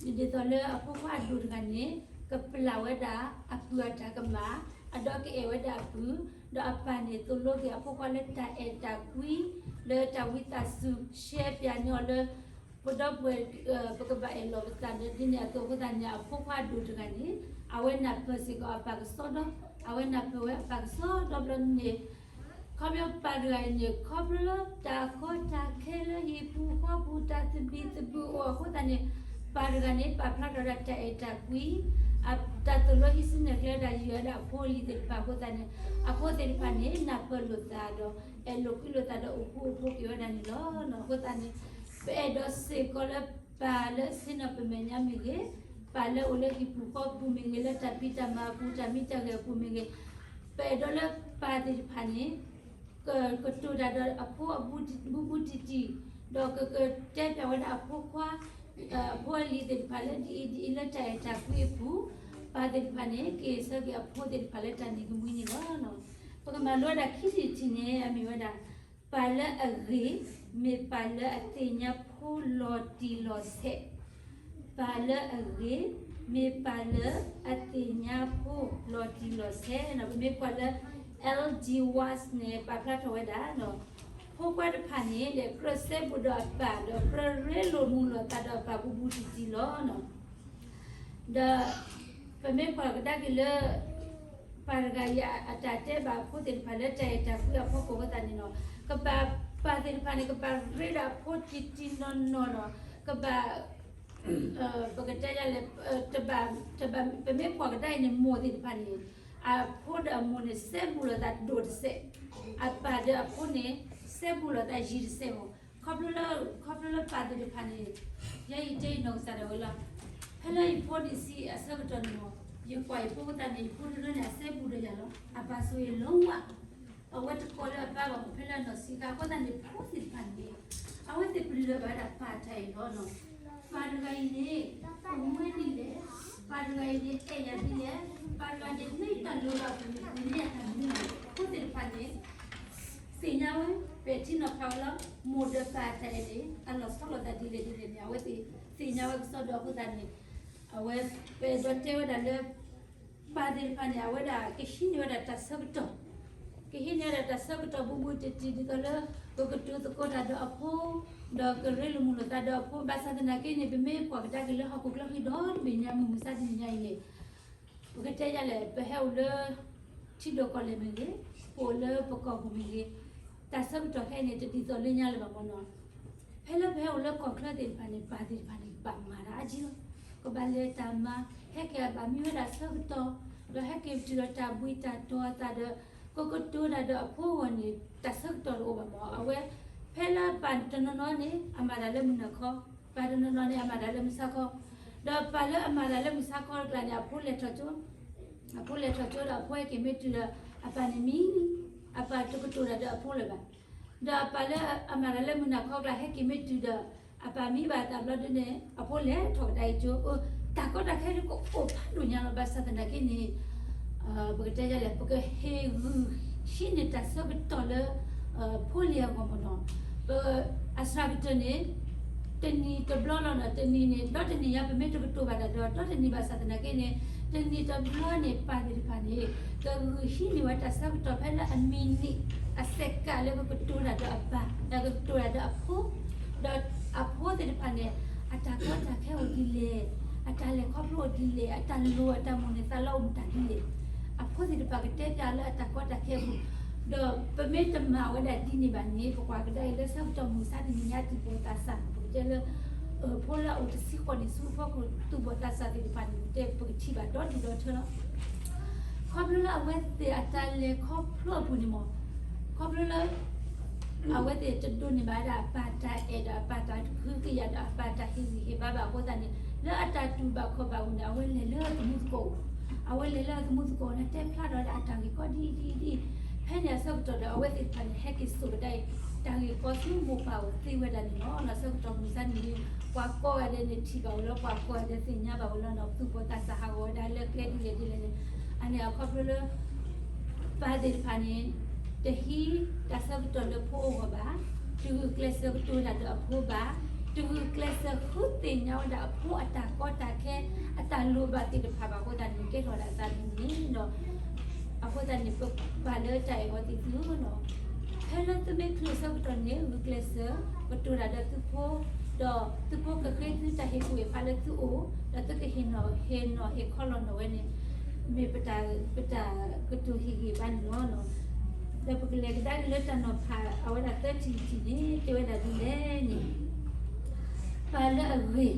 ဒ်သိးလၢအဖိခွါအဒိၣ်တဂၤန့ၣ် ကပျၢ်ဝဲဒၣ်အပုၢ်အတၢ်ကမၣ် အဒီးကအဲၣ်ဝဲဒၣ်အပုၢ် ဒီးအပၢ်န့ၣ်သိၣ်လိက့ၤအဖိခွါလၢတၢ်အဲၣ်တၢ်ကွံ လၢတၢ်ဝံသးစူၤ ရှဲပၠးန့ၢ်အီၤလၢ ပဒီပုၢ်ဝဲၢ် ပကဘၣ်အဲၣ်လီၤပသးဒီးဒ်န့ၣ်အသိးအဃိသတးန့ၣ် အဖိခွါအဒိၣ်တဂၤန့ၣ် အဝဲနၢ်ပၢၢ်စ့ၢ်ကီးအပၢ်ကစီဒီ အဝဲနၢ်ပၢၢ်ဝဲအပၢ်ကစီဒီဘျီန့ၣ် ခီဖျိပၢ်တဂၤအံၤန့ၣ် ခီဖျိလၢတၢ်ကီတၢ်ခဲလၢဟံၣ်ပူၤဃီပူၤ တၢ်သဘံၣ်သဘုၣ်အိၣ်အဃိသတးန့ၣ် ပၢ်တဂၤန့ၣ် ပာ်ဖျါထီၣ်ဝဲဒၣ်တၢ်အဲၣ်တၢ်ကွံ တၢ်သိၣ်လိဟံးစုနဲၣ်ကျဲဝဲဒၣ်ယုၢ်ဝဲဒၣ်အဖိအလံၤသ့ၣ်တဖၣ်အဃိသတးန့ၣ် အဖိသ့ၣ်တဖၣ်န့ၣ် နၢ်ပၢၢ်လိာ်သးဒီး အဲၣ်လိာ်ကွံလိာ်သးဒီးအိၣ်ဃူအိၣ်ဖိးက့ၤဝဲဒၣ်န့ၣ်လီၤ. အဃိသတးန့ၣ် ပအဲၣ်ဒိးစ့ၢ်ကီးလၢပၢ်လၢအဆ့ၣ်နီၤပမဲာ်ညါမ့ၢ်ဂ့ၤ, ပၢ်လၢအိၣ်လၢဟံၣ်ပူၤဃီပူၤမ့ၢ်ဂ့ၤ, လၢတၢ်ဖံးတၢ်မၤအပူၤ တၢ်မံတၢ်ဂဲၤအပူၤမ့ၢ်ဂ့ၤ, ပအဲၣ်ဒိးလၢပၢ်သ့ၣ်တဖၣ်န့ၣ် ကကတိၤတၢ်ဒီးအဖိအဘူးဘူးတံၢ်တံၢ်, ဒီးကကတဲပၠးဝဲဒၣ်အဖိခွါ အဖိအလံၤသ့ၣ်တဖၣ်လၢဒ်အံၤဒ်အံၤလၢတၢ်အဲၣ်တၢ်ကွံအပူၤ, ပၢ်သ့ၣ်တဖၣ်န့ၣ် က့ၤဆၢက့ၤအဖိသ့ၣ်တဖၣ်လၢတၢ်နံၤကမှံန့ၣ်လီၤ. ပကမၤလိဝဲဒၣ်ခံထံၣ်တထံၣ်န့ၣ် အမ့ၢ်ဝဲဒၣ် ပၢ်လၢအဂ့ၤ မ့ၢ်ပၢ်လၢအသ့ၣ်ညါဖိလီၤတံၢ်လီၤဆဲး, ပၢ်လၢအဂ့ၤ မ့ၢ်ပၢ်လၢအသ့ၣ်ညါဖိလီၤတံၢ်လီၤဆဲး, ပမ့ၢ်ကွၢ်လၢ L G Watts န့ၣ် ပာ်ဖျါထီၣ်ဝဲဒၣ် ဖိခွါတဖၣ်န့ၣ် လဲၤကြၢးစဲဘူးဒီးအပၢ် ဒီးကြၢးရ့လိာ်မုာ်လိာ်သးဒီးအပၢ်ဘူးဘူးတံၢ်တံၢ်လီၤ. ဒီးပမ့ၢ်ကွၢ်ကဒါက့ၤလၢ ပၢ်တဂၤအံၤအတၢ်တဲဘၣ်အဖိသ့ၣ်တဖၣ်လၢတၢ်အဲၣ်တၢ်ကွံအဖီခိၣ်အဃိသတးန့ၣ်လီၤ. ကပာ် ပၢ်သ့ၣ်တဖၣ်န့ၣ် ကဘၣ်ရ့ဒီးအဖိတံၢ်တံၢ်နီၢ်နီၢ်လီၤ. ကဘၣ် ပကတဲဒ်လဲၣ် တဘၣ် တဘၣ် ပမ့ၢ်ကွၢ်ကဒါအံၤန့ၣ် မိၢ်သ့ၣ်တဖၣ်န့ၣ် အဖိဒီးအမိၢ်န့ၣ် စဲဘူးလိာ်သးဒိၣ်တစဲး, အပၢ်ဒီးအဖိန့ၣ် စဲဘူးလိာ်သးယံၤတစဲးမ့ၢ် ခီဖျိလၢ ခီဖျိလၢပၢ်သ့ၣ်တဖၣ်န့ၣ် ယဲယတဲယနီၢ်ကစၢ်ဒၣ်ဝဲလီၤ. ဖဲလၢယဖိဒံးဆံးအဆၢကတီၢ်န့ၣ်မ့ၢ် ယကွၢ်ယဖိအဃိသတးန့ၣ် ယဖိတရၢန့ၣ် အစဲဘူးဒီးယၤလီၤ. အပၢ်ဆိၣ်ဂ့ၤလီၤဝဲ အဝဲတကိးလၢအပၢ်ဘၣ်မ့ၢ် ဖဲလၢအနီၢ်ဆံးခါအဃိသတးန့ၣ် ဖိသ့ၣ်တဖၣ်န့ၣ် အဝဲသ့ၣ်ပလၢၢ်ဘၣ်ဝဲဒၣ်ပၢ်တၢ်အံၤလီၤ. ပၢ်တဂၤအံၤန့ၣ် အိၣ်မူဒ်လဲၣ်, ပၢ်တဂၤအံၤန့ၣ် အဲၣ်ယၤဒ်လဲၣ်, ပၢ်တဂၤန့ၣ်မ့ၢ်တၢ်လိၤလီၤအပူၤန့ၣ် မ့ၢ်အတၢ်မနုၤလဲၣ်. ဖိသ့ၣ်တဖၣ်န့ၣ် သ့ၣ်ညါဝဲ ပဲာ်ထံနီၤဖးဝဲလီၤ. မိၢ်ဒီးပၢ်တၢ်အဲၣ်န့ၣ် အလီၤဆီလိာ်သးဒ်လဲၣ်ဒ်လဲၣ်န့ၣ် အဝဲသ့ၣ်သ့ၣ်ညါဝဲကစီဒီအဃိသတးန့ၣ် အဝဲပအဲၣ်ဒိးတဲဝဲဒၣ်လၢ ပၢ်သ့ၣ်တဖၣ်န့ၣ် အဝဲဒၣ်ကဟံးန့ၢ်ဝဲဒၣ်တၢ်ဆၢကတီၢ်, ကဟံးန့ၢ်ဝဲဒၣ်တၢ်ဆၢကတီၢ်ဘူးဘူးတံၢ်တံၢ်ဒ်သိးလၢ ပကတိၤသကိးတၢ်ဒီးအဖိ, ဒီးကရ့လိာ်မုာ်လိာ်သးဒီးအဖိ. ဘၣ်ဆၣ်သနာ်က့န့ၣ် ပမ့ၢ်ကွၢ်ကဒါက့ၤလၢဟီၣ်ခိၣ်ချၢဃံဒီတဘ့ၣ်ညါ မုၢ်မဆါတနံၤညါအံၤန့ၣ် ပကတဲယၤလဲၣ် ပဟဲအိၣ်လၢ ထံဒိၣ်ကီၢ်လဲၢ်မ့ၢ်ဂ့ၤ, ပအိၣ်လၢပကီၢ်ပူၤမ့ၢ်ဂ့ၤ, တၢ်ဆၢကတီၢ်ခဲအံၤန့ၣ် တဒ်သိးလၢညါလၢၤဘၣ်မ့ၢ်နီၤ. ဖဲလၢပဟဲအိၣ်လၢကီၢ်ချၢသ့ၣ်တဖၣ်န့ၣ် ပၢ်သ့ၣ်တဖၣ်န့ၣ် ကဘၣ်မၤတၢ်အါကံလီၤ. ကဘၣ်လဲၤတၢ်မၤ, ဟဲက့ၤအဘၣ်မံဝဲဒၣ်ဆၢကတီၢ်, ဒီးဟဲက့ၤပတုာ်ဒီးတၢ်ဘှံးတၢ်တီၤအသးဒီး ကကတိၤတၢ်ဒီးအဖိအဂီၢ်န့ၣ် တၢ်ဆၢကတီၢ်တအိၣ်ဘၣ်မး. အဝဲ ဖဲလၢပၢ်တနီၤနီၤန့ၣ် အမၤတၢ်လၢမုၢ်နၤခီ, ပၢ်တနီၤနီၤန့ၣ် အမၤတၢ်လၢမုၢ်ဆါခီ, ဒီးပၢ်လၢအမၤတၢ်လၢမုၢ်ဆါခီတကျါန့ၣ် အဖိလဲၤထီၣ်ကၠိ, အဖိလဲၤထီၣ်ကၠိဒီးအဖိဟဲက့ၤမ့ၢ်တုၤဒီး အပၢ်န့ၣ်မံ, အပၢ်တကတိၤတၢ်ဒီးအဖိလၢၤဘၣ်. ဒီးအပၢ်လၢအမၤတၢ်လၢမုၢ်နၤခီကျါ ဟဲက့ၤမ့ၢ်တုၤဒီး အပၢ်မံဘၣ်အသးဘျီဒုန့ၣ် အဖိလဲၤထီၣ်ကဒါအံၤကၠိ, တၢ်ကီတၢ်ခဲဒုကအိၣ်ဖးဒိၣ်ညါလီၤ. ဘၣ်ဆၣ်သနာ်က့န့ၣ် ပကတဲဒ်လဲၣ်, ပကဟ့ၣ်ဂံၢ်ဟံးန့ၢ်တၢ်ဆၢကတီၢ်လၢ ဖိလံၤအဂီၢ်မ့ၢ်နီၤ. ပ အစှၤကတၢၢ်န့ၣ် တနံၤတဘျီလီၤနီၤ, တနံၤန့ၣ် ဒီတနံၤညါ ပမ့ၢ်တကတိၤဘၣ်တၢ်ဒီး ဒီတနံၤဘၣ်ဆၣ်သနာ်က့န့ၣ် တနံၤတဘျီန့ၣ် ပၢ်သ့ၣ်တဖၣ်န့ၣ် ကဂံၢ်ဟံးန့ၢ်ဝဲတၢ်ဆၢကတီၢ်ဖဲလၢအမံၤနံး အစဲးကးလၢကကတိၤတၢ်ဒီးအပၢ်, ဒီးကကတိၤတၢ်ဒီးအဖိ, ဒီးအဖိသ့ၣ်တဖၣ်န့ၣ် အတၢ်ကီတၢ်ခဲအိၣ်ဒ်လဲၣ်, အတၢ်လဲၤခီဖျိအိၣ်ဒ်လဲၣ်, အတၢ်လိၣ်အတၢ်မိၣ်န့ၢ်သးလီအိၣ်မတၤဒ်လဲၣ်, အဖိသ့ၣ်တဖၣ်ကတဲပျးလၢအတၢ်ကီတၢ်ခဲအပူၤ, ဒီးပမ့ၢ်တမၤဝဲဒၣ်ဒ်န့ၣ်ဘၣ်န့ၣ် ပကွၢ်ကဒါအံၤလၢဆၢကတီၢ်မုၢ်ဆါတနံၤညါ သူၣ်ဘီၣ်သးစၢ် ပကတဲလၢ ဖိလၢအအိၣ်တဆံဃိးနံၣ်ဆူအဖီခိၣ် သူၣ်ဘီၣ်သးစၢ်သ့ၣ်တဖၣ်န့ၣ် ပကတဲပကထံၣ်ဘၣ်ဒီဒူၣ်ဒီထၢလီၤ. ခီဖျိလၢအဝဲသ့ၣ်အတၢ်လဲၤခီဖျိအပူၤန့ၣ်မ့ၢ် ခီဖျိလၢ အဝဲသ့ၣ်တဒိးန့ၢ်ဘၣ်ဝဲဒၣ်အပၢ်တၢ်အဲၣ်ဒီးအပၢ်တၢ်ကဟုကယာ်ဒီးအပၢ်တၢ်ဟ့ၣ်ဂံၢ်ဟ့ၣ်ဘါဘၣ်အဃိသတးန့ၣ် လၢအတၢ်တူၢ်ဘၣ်ခီၣ်ဘၣ်အပူၤန့ၣ် အဝဲလဲၤလၢသမူသကိး, အဝဲလဲၤလၢသမူသကိးန့ၣ် တဲဖျါထီၣ်ဝဲဒၣ်အတၢ်ဂ့ၢ်ကီဒ်အံၤဒ်အံၤဒ်အံၤ, ဖဲန့ၣ်အဆၢကတီၢ်ဒီး အဝဲသ့ၣ်တဖၣ်န့ၣ် ဟဲက့ၤစိာ်ကဒါအံၤ တၢ်ဂ့ၢ်ကီဆူမိၢ်ပၢ်အအိၣ်သ့ဝဲဒၣ်န့ၣ်လီၤ. ဆၢကတီၢ်မုၢ်ဆါန့ၣ် ပှၤကိးဂၤဒဲးန့ၣ်ထံၣ်ဘၣ်ဝဲလၢ ပှၤကိးဂၤဒဲးသ့ၣ်ညါဘၣ်ဝဲလၢ သူၣ်ဘီၣ်သးစၢ်ဟးဂီၤဝဲဒၣ်လၢကျဲဒ်လဲၣ်ဒ်လဲၣ်န့ၣ် အန့ၣ်အခီဖျိလၢ ပၢ်သ့ၣ်တဖၣ်န့ၣ် တဟံးတၢ်ဆၢကတီၢ်လၢဖိအဂီၢ်ဘၣ်, တဂုာ်ကျဲးစၢးကတိၤတၢ်ဒီးအဖိဘၣ်, တဂုာ်ကျဲးစၢးဃုသ့ၣ်ညါဝဲဒၣ်အဖိအတၢ်ကီတၢ်ခဲ အတၢ်လိၣ်ဘၣ်သ့ၣ်တဖၣ်ဘၣ်အဃိသတးန့ၣ် ကဲထီၣ်ဝဲဒၣ်အသးဒ်န့ၣ်ဒီး အဃိသတးန့ၣ် ပပၢ်လၢတၢ်အဲၣ်အီၤသ့ၣ်သုဧၢလီၤ. ဖဲလၢသုမ့ၢ်ချုးဆၢကတီၢ်န့ၣ် ဂုာ်ကျဲးစၢး ကတိၤတၢ်ဒီးသုဖိ, ဒီးသုဖိကဃ့သုတၢ်ဟ့ၣ်ကူၣ်ဟ့ၣ်ဖးလၢသုအိၣ်, ဒီးသုကဟ့ၣ်နီၤဟ့ၣ်နီၤဟ့ၣ်ခီလီၤနီၤဝဲန့ၣ် မ့ၢ်ပတၢ် ပတၢ်ကတိၤဟ့ၣ်ဂံၢ်ဘါန့ၣ်လီၤ. ဒီးပကလဲၤကဒါက့ၤလၢတၢ်နီၤဖးအဝဲဒၣ်သၢထံၣ်တထံၣ်န့ၣ် တဲဝဲဒၣ်ဒ်လဲၣ်န့ၣ် ပၢ်လၢအဂ့ၤ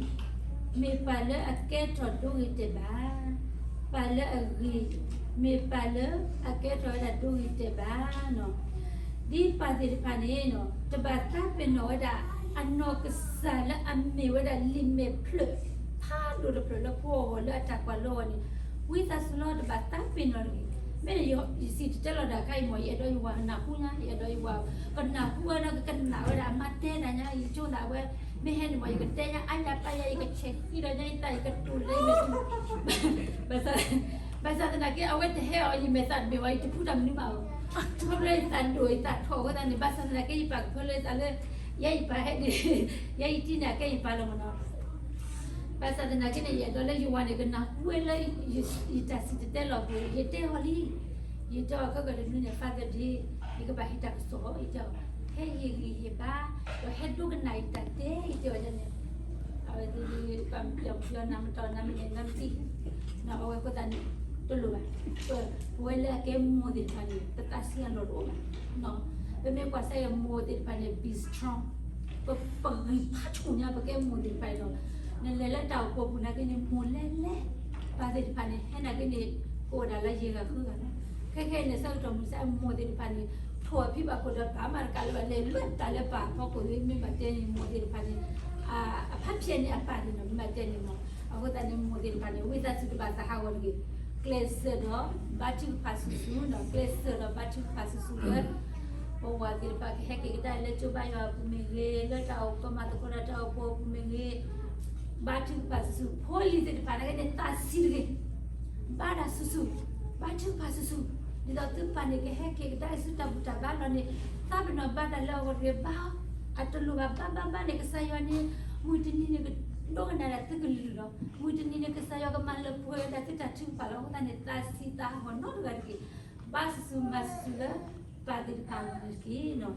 မ့ၢ်ပၢ်လၢအကဲထီၣ်ဒိဂ့ၤတဲာ်ဘၣ်, ပၢ်လၢအဂ့ၤ မ့ၢ်ပၢ်လၢအကဲထီၣ်ဝဲဒၣ်ဒိဂ့ၤတဲာ်ဘၣ်နီၤ. ဒ်ပၢ်သ့ၣ်တဖၣ်န့ၣ် တဘၣ်သးပ့ၤနီၣ်ဝဲဒၣ် အနီၢ်ကစၢ်လၢအမ့ၢ်ဝဲဒၣ်လံာ်မဲာ်ဖျၢၣ် ဖးဒိၣ်တဖျၢၣ်လၢဖိအဂီၢ်လၢအတၢ်ကွၢ်လိအဂီၢ်န့ၣ် ဝံသးစူၤလီၤ တဘၣ်သးပ့ၤနီၣ်တဂ့ၤ. မ့ၢ်ယစံၣ်တဲၤတဲလီၤတၢ်အခါအံၤမ့ၢ် ယအဲၣ်ဒိးယဝၤကနၣ်ဟူညါ, ယအဲၣ်ဒိးယဝၤကနၣ်ဟူဝဲဒီး ကကနၣ်ဝဲဒၣ်အမါတဲတၢ်ညါ ယကၠိနၣ်ဝဲ, မ့ၢ်ဟဲန့ၣ်မ့ၢ် ယကတဲညါအါယၤပာ်ယၤ ယကဆဲးဃံဒီးညါယသး ယကတိၤလၢယမဲာ် ဘၣ်ဆၣ်သနာ်က့ အဝဲတဟဲအီၤ ယမဲာ်သးတဘ့ၣ်ဝဲ ယတဖှူတၢ်မနုၤမးဧိၤ, ခီဖျိယသးဒိၣ်ယသးထီၣ်အဃိသတးန့ၣ် ဘၣ်ဆၣ်သနာ်က့ ယပာ်ကဖၢလၢယသးလၢ ယဲယပာ်ဟဲဒ် ယဲယတံၢ်န့ၣ် အကဲယပာ်လီၤမ့ၢ်နီၤ. ဘၣ်ဆၣ်သနာ်က့န့ၣ် ယအဲၣ်ဒိးလၢယဝၤန့ၣ် ကနၢ်ဟူဝဲလၢ ယတၢ်စံၣ်တဲၤတဲလီၤပူၤ ယတဲအီၤလံ, ယတဲအီၤခဲကတနွံန့ၣ် Father Day ယကဘၣ်ဟ့ၣ်တၢ်ကစီၣ် ယတဲအီၤ ဟဲဟ့ၣ်ဂံၢ်ဟ့ၣ်ဘါ ဒီးဟဲဒိကနၣ်ယတၢ်တဲ ယတဲအီၤန့ၣ် အဝဲသ့ၣ် ပှၤပျီပျီနၤမတီၢ်နၤမလဲၣ်နၤမသံ အဝဲအဃိသတးန့ၣ် တလိၣ်ဘၣ်. ပဝဲလၢအကဲမိၢ်သ့ၣ်တဖၣ်န့ၣ် ပသးဆံးအလီၢ်တအိၣ်ဘၣ်. ပမ့ၢ်ကွၢ်စ့ၢ်ကီးမိၢ်သ့ၣ်တဖၣ်န့ၣ် be strong, ပဂံၢ်ဖးဆူၣ်ညါ ပကဲမိၢ်သ့ၣ်တဖၣ်အံၤဒီး နလဲၤလၢတၢ်အိၣ်ဖှိၣ်ပူၤနာ်က့န့ၣ် မိၢ်လဲၤလဲၤ ပၢ်သ့ၣ်တဖၣ်န့ၣ် ဟဲနာ်က့န့ၣ် ကအိၣ်ဒၣ်လၢယဲၢ်ဂၤဃုဂၤလီၤ. ခဲခဲအံၤန့ၣ် ဆၢကတီၢ်မုၢ်ဆါမိၢ်သ့ၣ်တဖၣ်န့ၣ် ထိၣ်အဖံဘၣ်ခိၣ်ဒီးပၢ်မၤတကးလၢၤဘၣ် လဲၤလိာ်တၢ်လၢပၢ်အဖီခိၣ် မ့ၢ်ဘၣ်တဲန့ၣ် မိၢ်သ့ၣ်တဖၣ်န့ၣ် အဖးဖျဲးန့ၣ်အပၢ်န့ၣ်လီၤ မ့ၢ်ဘၣ်တဲန့ၣ်မ့ၢ် အဃိသတးန့ၣ် မိၢ်သ့ၣ်တဖၣ်န့ၣ် ဝံသးစူၤတဘၣ်သးဟးဂီၤတဂ့ၤ, ကျဲးစၢးဒီးဘါထုကဖၣ်ဆူၣ်ဆူၣ်နီၤ, ကျဲးစၢးဒီးဘါထုကဖၣ်ဆူၣ်ဆူၣ်လၢ ပဝၤသ့ၣ်တဖၣ်ကဟဲက့ၤကဒါလၢကၠိဘါယွၤအပူၤမ့ၢ်ဂ့ၤ, လၢတၢ်အိၣ်ဖှိၣ်မၤသကိးတၢ်တၢ်အိၣ်ဖှိၣ်အပူၤမ့ၢ်ဂ့ၤ, ဘါထုကဖၣ်ဆူၣ်ဆူၣ်, ဖိလံၤသ့ၣ်တဖၣ်နာ်က့န့ၣ် သးဆံးတဂ့ၤ, ဘါတၢ်ဆူၣ်ဆူၣ်, ဘါထုကဖၣ်ဆူၣ်ဆူၣ်, ဒ်သိးသုပၢ်န့ၣ်ကဟဲက့ၤကဒါဆူတၢ်ဘူၣ်တၢ်ဘါလီၢ်န့ၣ် သးပ့ၤနီၣ်ဘါတၢ်လၢအဂီၢ်တဂ့ၤ, ဘါအတလိၣ်ဘၣ် ဘါဘါဘါန့ၣ် ကစၢ်ယွၤန့ၣ် မုၢ်တနံၤန့ၣ် ကဒိကနၣ်ဒၣ်သုကလုၢ်လီၤ. မုၢ်တနံၤန့ၣ် ကစၢ်ယွၤကမၤလၢပှဲၤဝဲဒၣ်သုတၢ်ထုကဖၣ်လီၤ. အဃိသတးန့ၣ် သးဆံးသးဟးဂီၤနီတဂၤတဂ့ၤ, ဘါဆူၣ်ဆူၣ်မၤဆူၣ်ဆူၣ်လၢပၢ်သ့ၣ်တဖၣ်အဂီၢ်န့ၣ်တက့ၢ်နီၤ.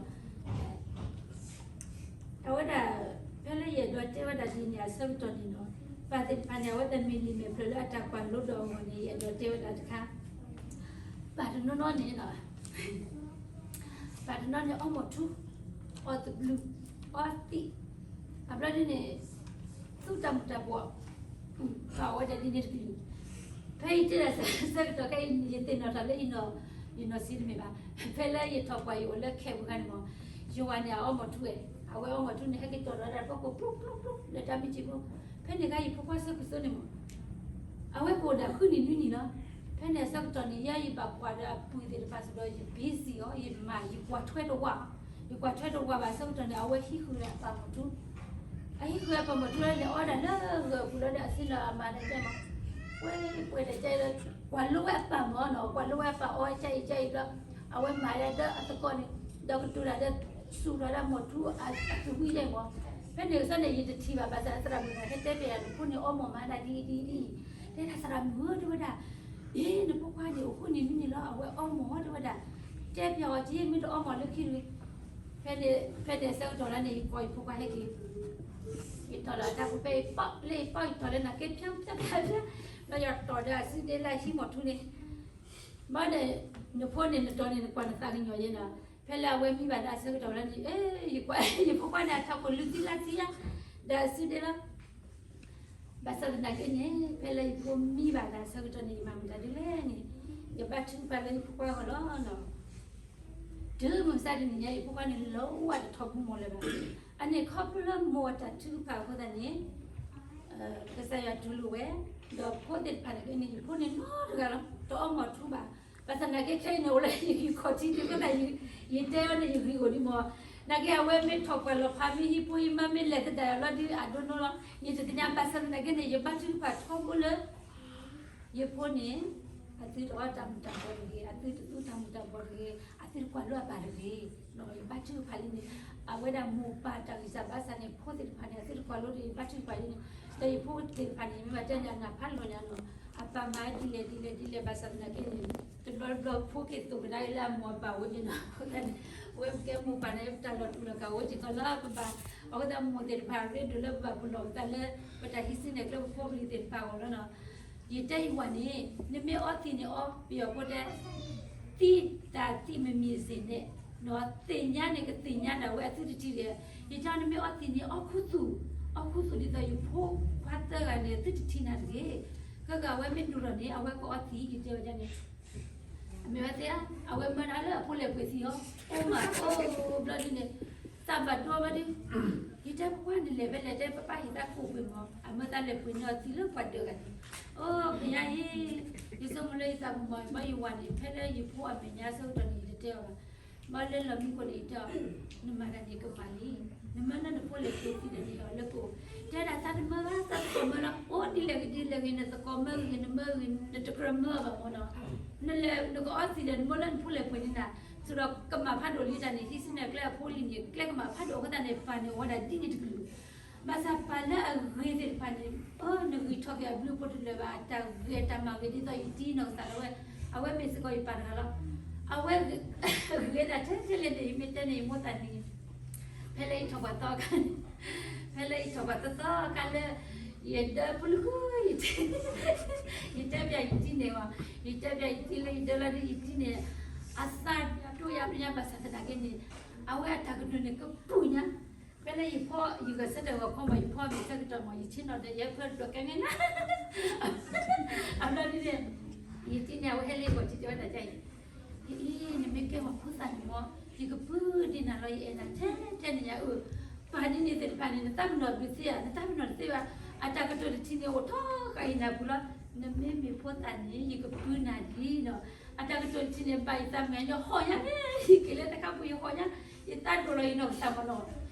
အဝဲဒၣ် ဖဲလၢယအဲၣ်ဒိးတဲဝဲဒၣ်ဒ်န့ၣ် အဆၢကတီၢ်န့ၣ်နီၤ, ပၢ်သ့ၣ်တဖၣ်န့ၣ် အဝဲသ့ၣ်မ့ၢ်လံာ်မဲာ်ဖျၢၣ်လၢအတၢ်ကွၢ်လိဒီးအဂီၢ်န့ၣ် ယအဲၣ်ဒိးတဲဝဲဒၣ်တခါ, ပၢ်တနီၤနီၤန့ၣ်နီၤ, ပၢ်တနီၤန့ၣ် အီမိာ်ထူ, အီသဘျုး, အီသံး, အဘျီဒ်န့ၣ် သူၣ်တၢ်မုာ်တၢ်ဘှီး ပာ်ဝဲဒၣ်ဒ်န့ၣ်တကလုာ်, ဖဲယတဲဒၣ်ဆၢကတီၢ်ခဲအံၤ ယသ့ၣ်နီၣ်ထီၣ်လၢယနီၢ်, ယနီၢ်ဆံးတမ့ၢ်ဘၣ်, ဖဲလၢယထီၣ်ပှၢ်ယအိၣ်လၢခဲပူၤခါန့ၣ်မ့ၢ်, ယဝၤန့ၣ် အအီမီၢ်ထူဝဲ, အဝဲအီမီၢ်ထူန့ၣ် ဟဲက့ၤတီၢ်ဒီးဒၣ်ဖီခိၣ် ပျိပျိပျိ လၢတၢ်မံခၠံးဖိ, ဖဲန့ၣ်ခါယဖိခွါဆၢခိၣ်စိန့ၣ်မ့ၢ်, အဝဲကအိၣ်ဒၣ်ဃုနံၣ်နွံနံၣ်လီၤ. ဖဲန့ၣ်အဆၢကတီၢ်န့ၣ် ယဲယဘၣ်ကွၢ်ဒီးအပုၢ်သ့ၣ်တဖၣ်စ့ၢ်ကီး ယ busy အီၤ ယမၤ ယကွၢ်ထွဲတဝး, ယကွၢ်ထွဲတဝးဘၣ်အဆၢကတီၢ်န့ၣ် အဝဲဟံးဃုာ်ဒီးအပၢ်မီၢ်ထူ အဟံးဃုာ်အပၢ်မီၢ်ထူလၢ လဲၤအီဒၣ်လၢဂၢၢ်ပူၤလီၤဒီး အသ့ၣ်နီၣ်အမၤဒီးကဲမး, ပှဲၤပှဲၤဒီးကဲလၢ ကွၢ်လိဝဲအပၢ်မီၢ်နီၤ, ကွၢ်လိဝဲအပၢ်အီကၢ်အံၤကၢ်အံၤဒီး အဝဲမၤဒၣ်ဒီးအသကိးန့ၣ်, ဒီးကတိၤတၢ်ဒီး စူၢ်ထီၣ်ဒၣ်မီၢ်ထူအသူၣ်ဝံၣ်ယဲမီၢ်, ဖဲန့ၣ်ကစၢ်န့ၣ် ယတထံၣ်ဘၣ် ဘၣ်ဆၣ်သရၣ်မုၣ်န့ၣ် ဟဲတဲပျဲယၤ နဖိန့ၣ်အီမီၢ်မၤဒၣ်ဒ်အံၤဒ်အံၤဒ်အံၤ, တဲဒၣ်သရၣ်မုၣ်ဧၢ တဲဝဲဒၣ်, အ့ နဖိခွါန့ၣ် အိၣ်ဃုနံၣ်နွံနံၣ်လီၤ အဝဲအီမီၢ်တဲဝဲဒၣ်, တဲပျဲအီၤက့ မ့ၢ်တအီမီၢ်လၢခံတဂ့ၤ, ဖဲန့ၣ် ဖဲန့ၣ်အဆၢကတီၢ်လၢန့ၣ် ယကိးယဖိခွါဟဲက့ၤ, ယတီၢ်လီၤအတၢ်ပူၤဖဲယပီၢ်လၢ ယပီၢ်ယတီၢ်လၢနၤကဲဖၠၣ်ဖၠၣ်ဖၠၣ်ဖၠၣ်, ဒီးယတီၢ်ဒီးအစုဒ့လၢအဟံးမီၢ်ထူန့ၣ်, ဘၣ်န့ၣ် နဖိန့ၣ် နတီၢ်န့ၣ် နကွၢ်နသးကညီၤယဲနီၤ, ဖဲလၢအဝဲမံဘၣ်ဒၣ်အဆၢကတီၢ်လၢန့ၣ် ယကွၢ် ယဖိခွါန့ၣ် အထးခိၣ်လုၢ်သံလၢသံယါ, ဒီးအစုဒ့လီၤ ဘၣ်ဆၣ်သနာ်က့န့ၣ် ဖဲလၢယဖိမံဘၣ်ဒၣ်အဆၢကတီၢ်န့ၣ် ယမၤမတၤဒ်လဲၣ်န့ၣ်, ယဘါထုကဖၣ်လၢယဖိခွါအဂီၢ်လီၤ. တုၤမုၢ်မဆါတနံၤညါ ယဖိခွါန့ၣ် လီၤဝဲတထီဘိမိၢ်လၢၤဘၣ်. အန့ၣ်ခီဖျိလၢမိၢ်အတၢ်ထုကဖၣ်အဃိသတးန့ၣ် ကစၢ်ယွၤတူၢ်လိာ်ဝဲ, ဒီးဖိသ့ၣ်တဖၣ်န့ၣ် ယဖိန့ၣ်နီတဂၤလီၤ တအီမီၢ်ထူဘၣ်. ဘၣ်ဆၣ်သနာ်က့ခဲအံၤန့ၣ် အိၣ်လၢယဂံၢ်ခီၣ်ထံးဒ်သိးယတဲအီၤန့ၣ် ယဂံၢ်အိၣ်ဒံးမီၢ်, သနာ်က့အဝဲမ့ၢ်ထီၣ်ပှၢ်လီၤဖး မ့ၢ်ဟံၣ်ဖိဟံၣ်မါ မ့ၢ်လဲၤသဒၣ်အီၤလီၤဒီး အဒိနီလီၤ. ယတသ့ၣ်ညါ ဘၣ်ဆၣ်သနာ်က့န့ၣ် ယဘါထုကဖၣ်ထီဘိလၢ ယဖိန့ၣ် အသုတအီတၢ်မူၤတၢ်ဘှီးတဂ့ၤ, အသုတသူတၢ်မူၤတၢ်ဘှီးတဂ့ၤ, အသုတကွၢ်လိအပၢ်တဂ့ၤ, ယဘါထုကဖၣ်လံန့ၣ်, အဝဲဒၣ်မိၢ်ပၢ်တၢ်ဂံၢ်စၢ်ဘါစၢ်န့ၣ် ဖိသ့ၣ်တဖၣ်န့ၣ် အသုတကွၢ်လိတဂ့ၤ ယဘါထုကဖၣ်လံန့ၣ်, ဒီးယဖိသ့ၣ်တဖၣ်န့ၣ် မ့ၢ်ဘၣ်တဲန့ၣ် အနၢ်ဖးလီၤညါနီၤ, အပၢ်မၤဒ်လဲၣ်ဒ်လဲၣ်ဒ်လဲၣ် ဘၣ်ဆၣ်သနာ်က့န့ၣ် တဘျီတဘျီဖိက့ၤသိၣ်ကဒါက့ၤလၢအမိၢ်အပၢ်ဝဲန့ၣ်နီၤ, အဃိသတးန့ၣ် အဝဲပကဲမိၢ်ပၢ်န့ၣ် ပတၢ်လီၤတူာ်လီၤကာ်အိၣ်စ့ၢ်ကီးလၢပဘၣ်, အဃိသတးမိၢ်သ့ၣ်တဖၣ်ရ့ဒိၣ်လၢပဘၣ်ပလီၢ်ပသးလၢ ပတၢ်ဟံးစုနဲၣ်ကျဲပဖိပလံၤသ့ၣ်တဖၣ်အဂီၢ်လီၤနီၤ. ယတဲယဝၤန့ၣ် နမ့ၢ်အီသံးန့ၣ်အီ, ပယီၤဖိတဲ, သံးတၢ်သံးမမံၤစ့ၢ်န့ၣ်, သ့ၣ်ညါန့ၣ်ကသ့ၣ်ညါဒၣ်ဝဲအသုတထံၣ်ဒီး, ယတဲနမ့ၢ်အီသံးန့ၣ် အီခူသူၣ်, အီခူသူၣ်ဒ်သိးယဖိခွါသၢဂၤန့ၣ် သုတထံၣ်နၤတဂ့ၤ, ခဲကးအဝဲမ့ၢ်ဒိၣ်ထီၣ်န့ၣ် အဝဲကအီသံး ယတဲဝဲဒၣ်န့ၣ် အမ့ၢ်ဝဲသ့ၣ်ဧါ, အဝဲမၢဒၣ်လၢအဖိလဲၣ်ပှဲၤသံးအီၤ, အိၣ်မးအိၣ်ဘျီဒ်န့ၣ်, သးဘၣ်ဒိဘျီဒ်, ယတဲဖိခွါန့ၣ်လဲၤဖဲလဲၣ် တဲပၢ်ဟ့ၣ်သးခိၣ်ပှ့ၤမး, အမၢသးလဲၤပှ့ၤန့ၢ်အီၤသံးလၢပှၤဒၢးဂၤန့ၣ်, အိၣ် ကယါအံၤ, ယဆိကမိၣ်လၢယသးပူၤမး ဘၣ်ယဝၤန့ၣ် ဖဲလၢယဖိအမဲာ်ညါဆၢကတီၢ်န့ၣ် ယတတဲအီၤဘၣ် ဘၣ်လၢလီၤမံခိၣ်န့ၣ် ယတဲအီၤ, နမၤတၢ်န့ၣ်ကမၣ်လံ, နမၢလၢနဖိလဲၣ်ပှဲၤသံးဒီးန့ၣ်အီၤလၢကအိၣ်, တဲဒၣ်သးတမၢဘၣ် သးတမၢလီၤ, အိၣ်ဒ်လဲၣ်ဂ့ၤဒ်လဲၣ်ဂ့ၤ နသကိးမၢဂ့ၤ နမၢဂ့ၤ နတကြၢးမၢဘၣ်မၢ်နီၤ, နလဲၤနကအီသံးဒီး နမၢလၢနဖိလဲၣ်ပှဲၤန့ၣ်နၤ, ဆိဒီးကမၣ်ဖးဒိၣ်လံတၢ်န့ၣ် ဟံးစုနဲၣ်ကျဲအဖိလံန့ၣ် ကျဲကမၣ်ဖးဒိၣ်အဃိသတးန့ၣ် ပၢ်န့ၣ်အိၣ်ဝဲဒၣ်ဒ်န့ၣ်တကလုာ် ဘၣ်ဆၣ်ပၢ်လၢအဂ့ၤသ့ၣ်တဖၣ်န့ၣ်, အၢ နဂံၢ်ထီၣ်က့ၤအဘျုးအဖှိၣ်တလၢာ်ဘၣ်, တၢ်ဂ့ၤတၢ်မၤဂ့ၤဒ်သိးယတံၤနီၢ်ကစၢ်လၢဝဲ, အဝဲမ့ၢ်စ့ၢ်ကီးယပၢ်တဂၤလီၤ. အဝဲဂ့ၤဒၣ်ထဲထဲလဲၣ်န့ၣ် ယမ့ၢ်တဲန့ၣ် ယမိၢ်သးနံၤ, ဖဲလၢယထီၣ်ပှၤသီခါ, ဖဲလၢယထီၣ်ပှၤသီသီခါလၢ ယဒၢပူၤလၢဃု, ယတဲပျးယတံၤန့ၣ်ဝဲ, ယတဲပျးယတံၤလၢယဒၢလီၤဒီးယတံၤန့ၣ်, အသးဒိၣ်ယါပညါဘၣ်ဆၣ်သနာ်က့န့ၣ်, အဝဲအတၢ်ကတိၤန့ၣ်ကပူၤညါ ဖဲလၢယဖီ ယဂဲၤဆၢထၢၣ်ဂီၤခီမး ယဖီမ့ၢ်ဆၢကတီၢ်မး ယဆ့ၣ်နီၤဒီးယဲဖၢတဘျီကဲန့ၣ်လီၤ. အဘျီဒ်န့ၣ်, ယတံၤန့ၣ် အဝဲဟဲလၢယဂီၢ်တံၤတဲဝဲဒၣ်ယၤအံၤ, အံၤ နမ့ၢ်ကဲမီၤဖိသၣ်န့ၣ်မး ယကပုၢ်ဒံးနၤလီၤ ယအဲၣ်နၤထဲထဲန့ၣ်ယၤအၢ, ပၢ်ဒ်န့ၣ်သ့ၣ်တဖၣ်န့ၣ် နသးပ့ၤနီၣ်ဘျုးသ့ဧါ နသးပ့ၤနီၣ်တသ့ဘၣ်, အတၢ်ကတိၤတထံၣ်န့ၣ်အိၣ်ထီၣ်ဃာ်ယနၢ်ပူၤလီၤ. နမ့ၢ်မ့ၢ်ဖိသၣ်န့ၣ် ယကပုၢ်နၤလံနီၤ. အတၢ်ကတိၤတထံၣ်န့ၣ် ဘၣ်ယသးမဲာ်ညါဟီၣ်ညါန့ၣ် ယက့ၤလၢတခါပူၤယဟီၣ်ညါ, ယသးဒိၣ်လီၤယနီၢ်ကစၢ်မနီၤ,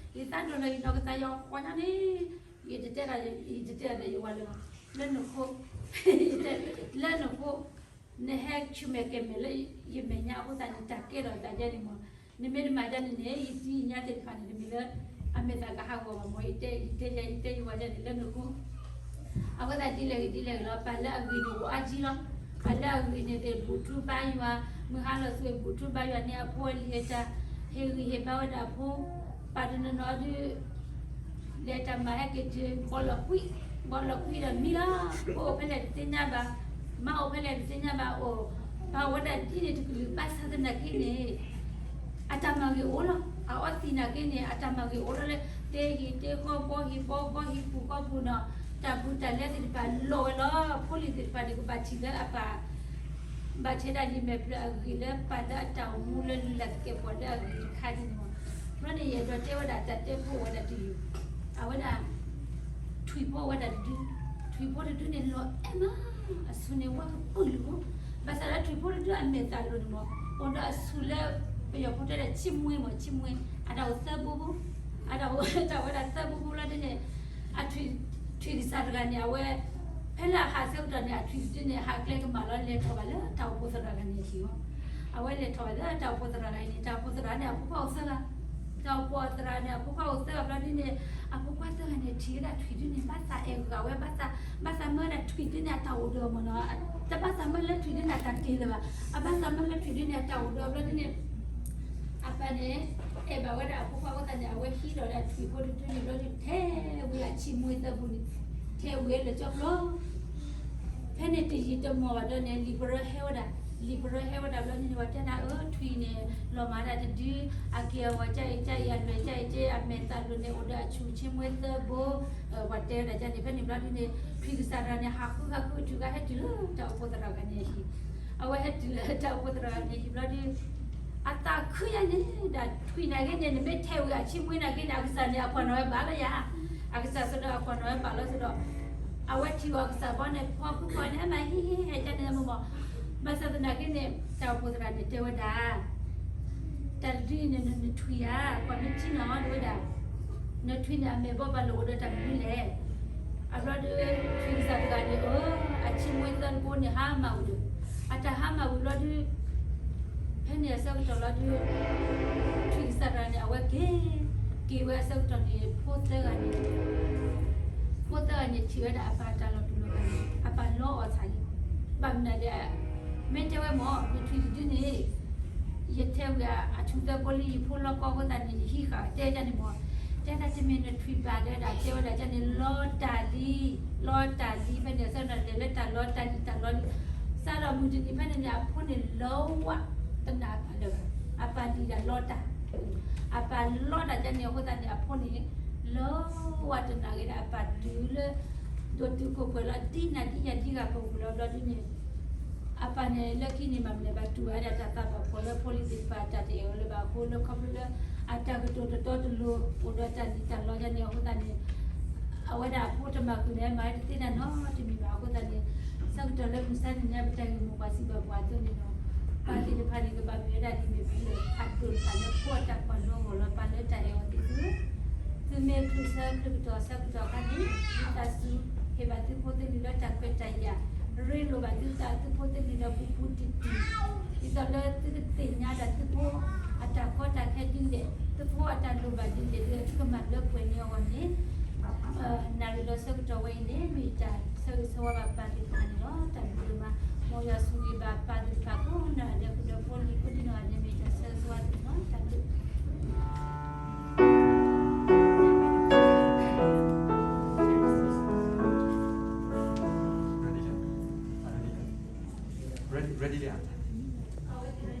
ယသးဒိၣ်လီၤယနီၢ်ကစၢ်ယဟီၣ်ညါန့ၣ်, ယတတဲဒၣ်, ယတတဲဒၣ်ဒီးယဝၤလၢၤဘၣ်, လၢနဃိ, လၢနဃိ, နဟဲဆူၣ်မဲာ်ကဲၤမဲာ်လၢယမဲာ်ညါအဃိသတးန့ၣ် တၢ်ကဲထီၣ်သးဒ်န့ၣ်မး, နမ့ၢ်တမၤဒ်န့ၣ်န့ၣ် ယတံၤညါသ့ၣ်တဖၣ်န့ၣ် တမ့ၢ်လၢ အမဲာ်သးကဟးဂီၤဘၣ်မး, ယတဲ, ယတဲယၤ ယတဲယဝၤဒ်န့ၣ် လၢနဃိ အဝဲသတးဒ်လဲၣ်ဂ့ၤဒ်လဲၣ်ဂ့ၤလီၤ, ပၢ်လၢအဂ့ၤန့ၣ်အိၣ်အါကံလီၤ. ပၢ်လၢအဂ့ၤန့ၣ်သ့ၣ် ဘူၣ်ထူဘါယွၤ, မုၢ်ဟါလီၤသ့ၣ် ဘူၣ်ထူဘါယွၤန့ၣ် အဖိအလံၤအတၢ်ဟ့ၣ်ဂံၢ်ဟ့ၣ်ဘါဝဲဒၣ်အဖိ, ပၢ်တနီၤနီၤဒုး လဲၤတၢ်မၤဟဲက့ၤတုၤ ဘီလီၤကွံ, ဘီလီၤကွံဒီးမံလီၤ. ဖိအိၣ်ဖဲလဲၣ်တသ့ၣ်ညါဘၣ်, မါအိၣ်ဖဲလဲၣ်တသ့ၣ်ညါဘၣ်, အိၣ် ပၢ်ဝဲဒၣ်ဒ်န့ၣ်တကလုာ် ဘၣ်ဆၣ်သနာ်က့န့ၣ် အတၢ်မၤဂ့ၤအိၣ်လီၤ. အအီသံးနာ်က့န့ၣ် အတၢ်မၤဂ့ၤအိၣ်လီၤလၢ တဲဟံၣ်တဲဃီ ဘီဟံၣ်ဘီဃီ ဟံၣ်ပူၤဃီပူၤနီၤ, တၢ်ဘူးတၢ်လဲသ့ၣ်တဖၣ်လီၤဝဲလီၤ. ဖိလံၤသ့ၣ်တဖၣ်န့ၣ် ကဘၣ်ထံၣ်လၢအပၢ် ဘၣ်ထဲဒၣ်လံာ်မဲာ်ဖျၢၣ်အဂ့ၢ်လၢပာ်လၢအတၢ်အိၣ်မူလၢ လုၢ်လၢ်သကဲာ်ပဝးလၢအဂ့ၢ်တခါဒ်န့ၣ်မး. ဘျီန့ၣ် ယအဲၣ်ဒိးတဲဝဲဒၣ်တၢ်တဲဖိဝဲဒၣ်တယုၢ်, အဝဲဒၣ် ထွံၣ်ဖိဝဲဒၣ်တဒု, ထွံၣ်ဖိတဒုန့ၣ် လီၤအဲၣ်မး, အဆူၣ်န့ၣ်ဝါကပုာ်လုာ်ဖိ, ဘၣ်ဆၣ်လၢထွံၣ်ဖိတဒုအမဲာ်သၣ်လိၤန့ၣ်မး, အိၣ်ဒီးအဆူၣ်လၢ ပယီၤဖိတဲဒၣ် ဆံးမွှ့မး, ဆံးမွှ့, အတၢ်အိၣ်သၢဘိဘိ, အတၢ်အိၣ်တၢ်ဝဲဒၣ်သၢဘိဘိလီၤဒ်န့ၣ်, အထွံၣ် ထွံၣ်ကစၢ်တဂၤန့ၣ် အဝဲ ဖဲလၢအဟးဆၢကတီၢ်န့ၣ် အထွံၣ်တဒုန့ၣ် အဟးကျဲကမၣ်လီၤ လဲၤထီၣ်ဘၣ်လၢတၢ်အိၣ်ဖှိၣ်သရၣ်တဂၤန့ၣ်အဟံၣ်လီၤ. အဝဲလဲၤထီၣ်ဘၣ်လၢတၢ်အိၣ်ဖှိၣ်သရၣ်တဂၤအံၤန့ၣ် တၢ်အိၣ်ဖှိၣ်သရၣ်န့ၣ် အဖိခွါအိၣ်သၢဂၤ, တၢ်အိၣ်ဖှိၣ်သရၣ်န့ၣ် အဖိခွါအိၣ်သၢဂၤဘျီဒ်န့ၣ်, အဖိခွါသၢဂၤန့ၣ် ထံၣ်ဝဲဒၣ်ထွံၣ်ဒုန့ၣ် ဘၣ်သးအဲၣ်ဂၤဝဲ, ဘၣ်သး ဘၣ်သးမၢဒၣ်ထွံၣ်ဒုန့ၣ် အတၢ်အိၣ်ဒီးမ့ၢ်နီၤ, တဘၣ်သးမၢလၢထွံၣ်ဒုန့ၣ် အတၢ်တ့ၢ်လၢၤဘၣ်, အဘၣ်သးမၢလၢထွံၣ်ဒုန့ၣ် အတၢ်အိၣ်ဒီးဘျီဒ်န့ၣ် အပၢ်န့ၣ် အဲၣ်ဘၣ်ဝဲဒၣ်အဖိခွါအဃိသတးန့ၣ် အဝဲဟံးဒီးဒၣ်ထွံၣ်ဖိတဒုန့ၣ်ဘျီဒ် ထဲဝံၤအဆံးမွှ့သၢဘိန့ၣ်, ထဲဝံၤလၢကၠီကျိ ဖဲန့ၣ်တယံာ်တမီၢ်ဘၣ်ဒီးန့ၣ် လံာ်ပရၢဟဲဝဲဒၣ်, လံာ်ပရၢဟဲဝဲဒၣ်ဘျီဒ်န့ၣ် ပှၤတဲဒၣ်အၢ ထွံၣ်န့ၣ် လီၤမၢ်ဒၣ်တဒု, အက့ၢ်အဂီၤကအံၤကအံၤ အလွဲၢ်ကအံၤက့ အမဲာ်သၣ်လိၤန့ၣ် အိၣ်ဒီးအဆူၣ်ဆံးမွှ့သၢဘိ, ပှၤတဲဝဲဒၣ်န့ၣ် ဖဲန့ၣ်ဘျီဒ်န့ၣ် ထွံၣ်ကစၢ်တဂၤန့ၣ် ဟးဃုဟးဃုထွံၣ်ဂၤဟဲတုၤလၢတၢ်အိၣ်ဖှိၣ်သရၣ်တဂၤန့ၣ်အဟံၣ်, အဝဲဟဲတုၤလၢတၢ်အိၣ်ဖှိၣ်သရၣ်တဂၤန့ၣ်အဟံၣ်ဘျီဒ် အသးခုညါန့ၣ် ဒၣ်ထွံၣ်နာ်က့န့ၣ် နမ့ၢ်ထဲဝံၤအဆံးမွှ့နာ်က့န့ၣ် အကစၢ်န့ၣ် အကွၢ်နီၣ်ဝဲဘၣ်လၢယၤ, အကစၢ်စ့ၢ်ဒီးအကွၢ်နီၣ်ဝဲဘၣ်လီၤစ့ၢ်ဒီး, အဝဲထံၣ်အီၤအကစၢ်ဘီန့ၣ် ဖီခိၣ်ဖီန့ၣ် မၤဟံၣ်ဟံၣ်ဟဲကန့ၣ်မ့ၢ်မး, ဘၣ်ဆၣ်သနာ်က့န့ၣ် တၢ်အိၣ်ဖှိၣ်သရၣ်န့ၣ်တဲဝဲဒၣ် တၢ်တဒုအံၤန့ၣ် နထွံၣ်ဧါ, ကွၢ်မ့ၢ်ထံနီၤ တဲဝဲဒၣ်, နထွံၣ်န့ၣ် အမဲာ်ဘီဘၣ်လိာ်အိၣ်ဒီးတၢ်မနုၤလဲၣ်. အဘျီဒီး ထွံၣ်ကစၢ်တဂၤန့ၣ် အၢ အဆံးမွှ့သၢဘိန့ၣ် ဟါမၢ်ဝံၤဒီး, အတၢ်ဟါမၢ်ဝံၤဘျီဒီး ဖဲန့ၣ်အဆၢကတီၢ်လီၤဒီး ထွံၣ်ကစၢ်တဂၤန့ၣ် အဝဲက့ၤ, က့ၤဝဲအဆၢကတီၢ်န့ၣ် ဖိသၢဂၤန့ၣ် ဖိသၢဂၤန့ၣ် ထံၣ်ဝဲဒၣ်အပၢ်တၢ်လီၤတူၢ်လီၤကာ်န့ၣ် အပၢ်လီအီၣ်ဆၣ်လံ. ဘၣ်မနုၤလဲၣ်, မ့ၢ်တဲဝဲမ့ၢ် နထွံၣ်တဒုန့ၣ် ယထဲဝံၤအဆူၣ်သၢဘိလံ ယဖိလီၤကီအဃိသတးန့ၣ် ယဟံးဃာ်တဲဒ်န့ၣ်မ့ၢ်, တဲဒၣ်တမ့ၢ်နထွံၣ်ဘၣ်တဲဝဲဒၣ်, တဲဝဲဒၣ်ဒ်န့ၣ် လီတၢ်လံ, လီတၢ်လံ ဖဲန့ၣ်အဆၢကတီၢ်လဲၤလၢတၢ်လီတၢ်လံတၢ်လီလံ, စးထီၣ်မုၢ်တနံၤဖဲန့ၣ်န့ၣ် အဖိန့ၣ်လၢဝဲတနာ်အပၢ်လၢၤဘၣ်, အပၢ်လံၤဒၣ်လီတၢ် အပၢ်လီတၢ်ဒ်န့ၣ်အဃိသတးန့ၣ် အဖိန့ၣ် လၢဝဲတနာ်ဂ့ၤဒၣ်အပၢ်တုၤလၢ ဒိးတုၤခိၣ်ပှဲၤလီၤ ဒ်နၤဒ်ယၤဒ်ဂၤပူၤပူၤလီၤဘျီဒ်န့ၣ် အပၢ်န့ၣ် လၢခံန့ၣ် မၤမနုၤဘၣ်တူၢ်ဝဲဒၣ်တၢ်သးဘၣ်ဖှီၣ်လၢဖိလံၤသ့ၣ်တဖၣ်အတၢ်တအဲၣ်အီၤလၢၤဘၣ်အဃိ လၢခီဖျိလၢ အတၢ်ကတိၤတတီတလိၤ အိၣ်ဒီးတၢ်လံၣ်တၢ်လီယါန့ၣ်အဃိသတးန့ၣ် အဝဲဒၣ်အဖိတမၤဃုာ်န့ၣ် မၤဝဲတသ့တၢ်နီတမံၤဘၣ်အဃိသတးန့ၣ် ဆၢကတီၢ်လၢမုၢ်ဆါန့ၣ်န့ၣ် ပတၢ်ဂ့ၢ်မိၢ်ပှၢ်စံးဘၣ်ပှၤအသိးန့ၣ်ဒီး ပၢ်သ့ၣ်တဖၣ်န့ၣ် ကဘၣ်မ့ၢ်ဝဲဒၣ်လံာ်မဲာ်ဖံးလၢာ်ဖးဒိၣ်တဖၣ်လၢဖိအတၢ်ကွၢ်လီၤဂီၢ်လီၤ ပၢ်လၢတၢ်အဲၣ်အီၤသ့ၣ်သုဧၢ သုမ့ၢ်ချုးဆၢချုးကတီၢ်ဆၢကတီၢ်အခါန့ၣ် ဝံသးစူၤ ဟ့ၣ်ဘၣ်သုဖိသုလံၤလၢတၢ်ခွဲးတၢ်ယာ်, ရ့လိာ်ဘၣ်သုသးသုဖိသုလံၤဒီးပူၤပူၤတံၢ်တံၢ်, ဒ်သိးလၢသုကသ့ၣ်ညါတၢ်သုဖိအတၢ်ကီတၢ်ခဲဒ်လဲၣ်, သုဖိအတၢ်လိၣ်ဘၣ်ဒ်လဲၣ်ဒီး သုကမၤလၢပှဲၤန့ၢ်အဂီၢ်န့ၣ် နၣ်ရံၣ်လီၤဆၢကတီၢ်ဝဲအံၤန့ၣ် မ့ၢ်တၢ်ဆၢဂ့ၤဆၢဝါဘၣ်ပၢ်သ့ၣ်တဖၣ်န့ၣ်လီၤ. တၢ်ဘျုးဒိၣ်မး, မ်ယွၤဆိၣ်ဂ့ၤဘၣ်ပၢ်သ့ၣ်တဖၣ်ကိးနီၢ်ဂၤဒဲး ဃုာ်ဒီးဖိလံၤကိးဒံနီၢ်ဂၤဒဲး မ့ၢ်တၢ်ဆၢဂ့ၤဆၢဝါသ့ၣ်တဖၣ်လီၤ. တၢ်ဘျုး Ready, ready လံဧါ. Okay.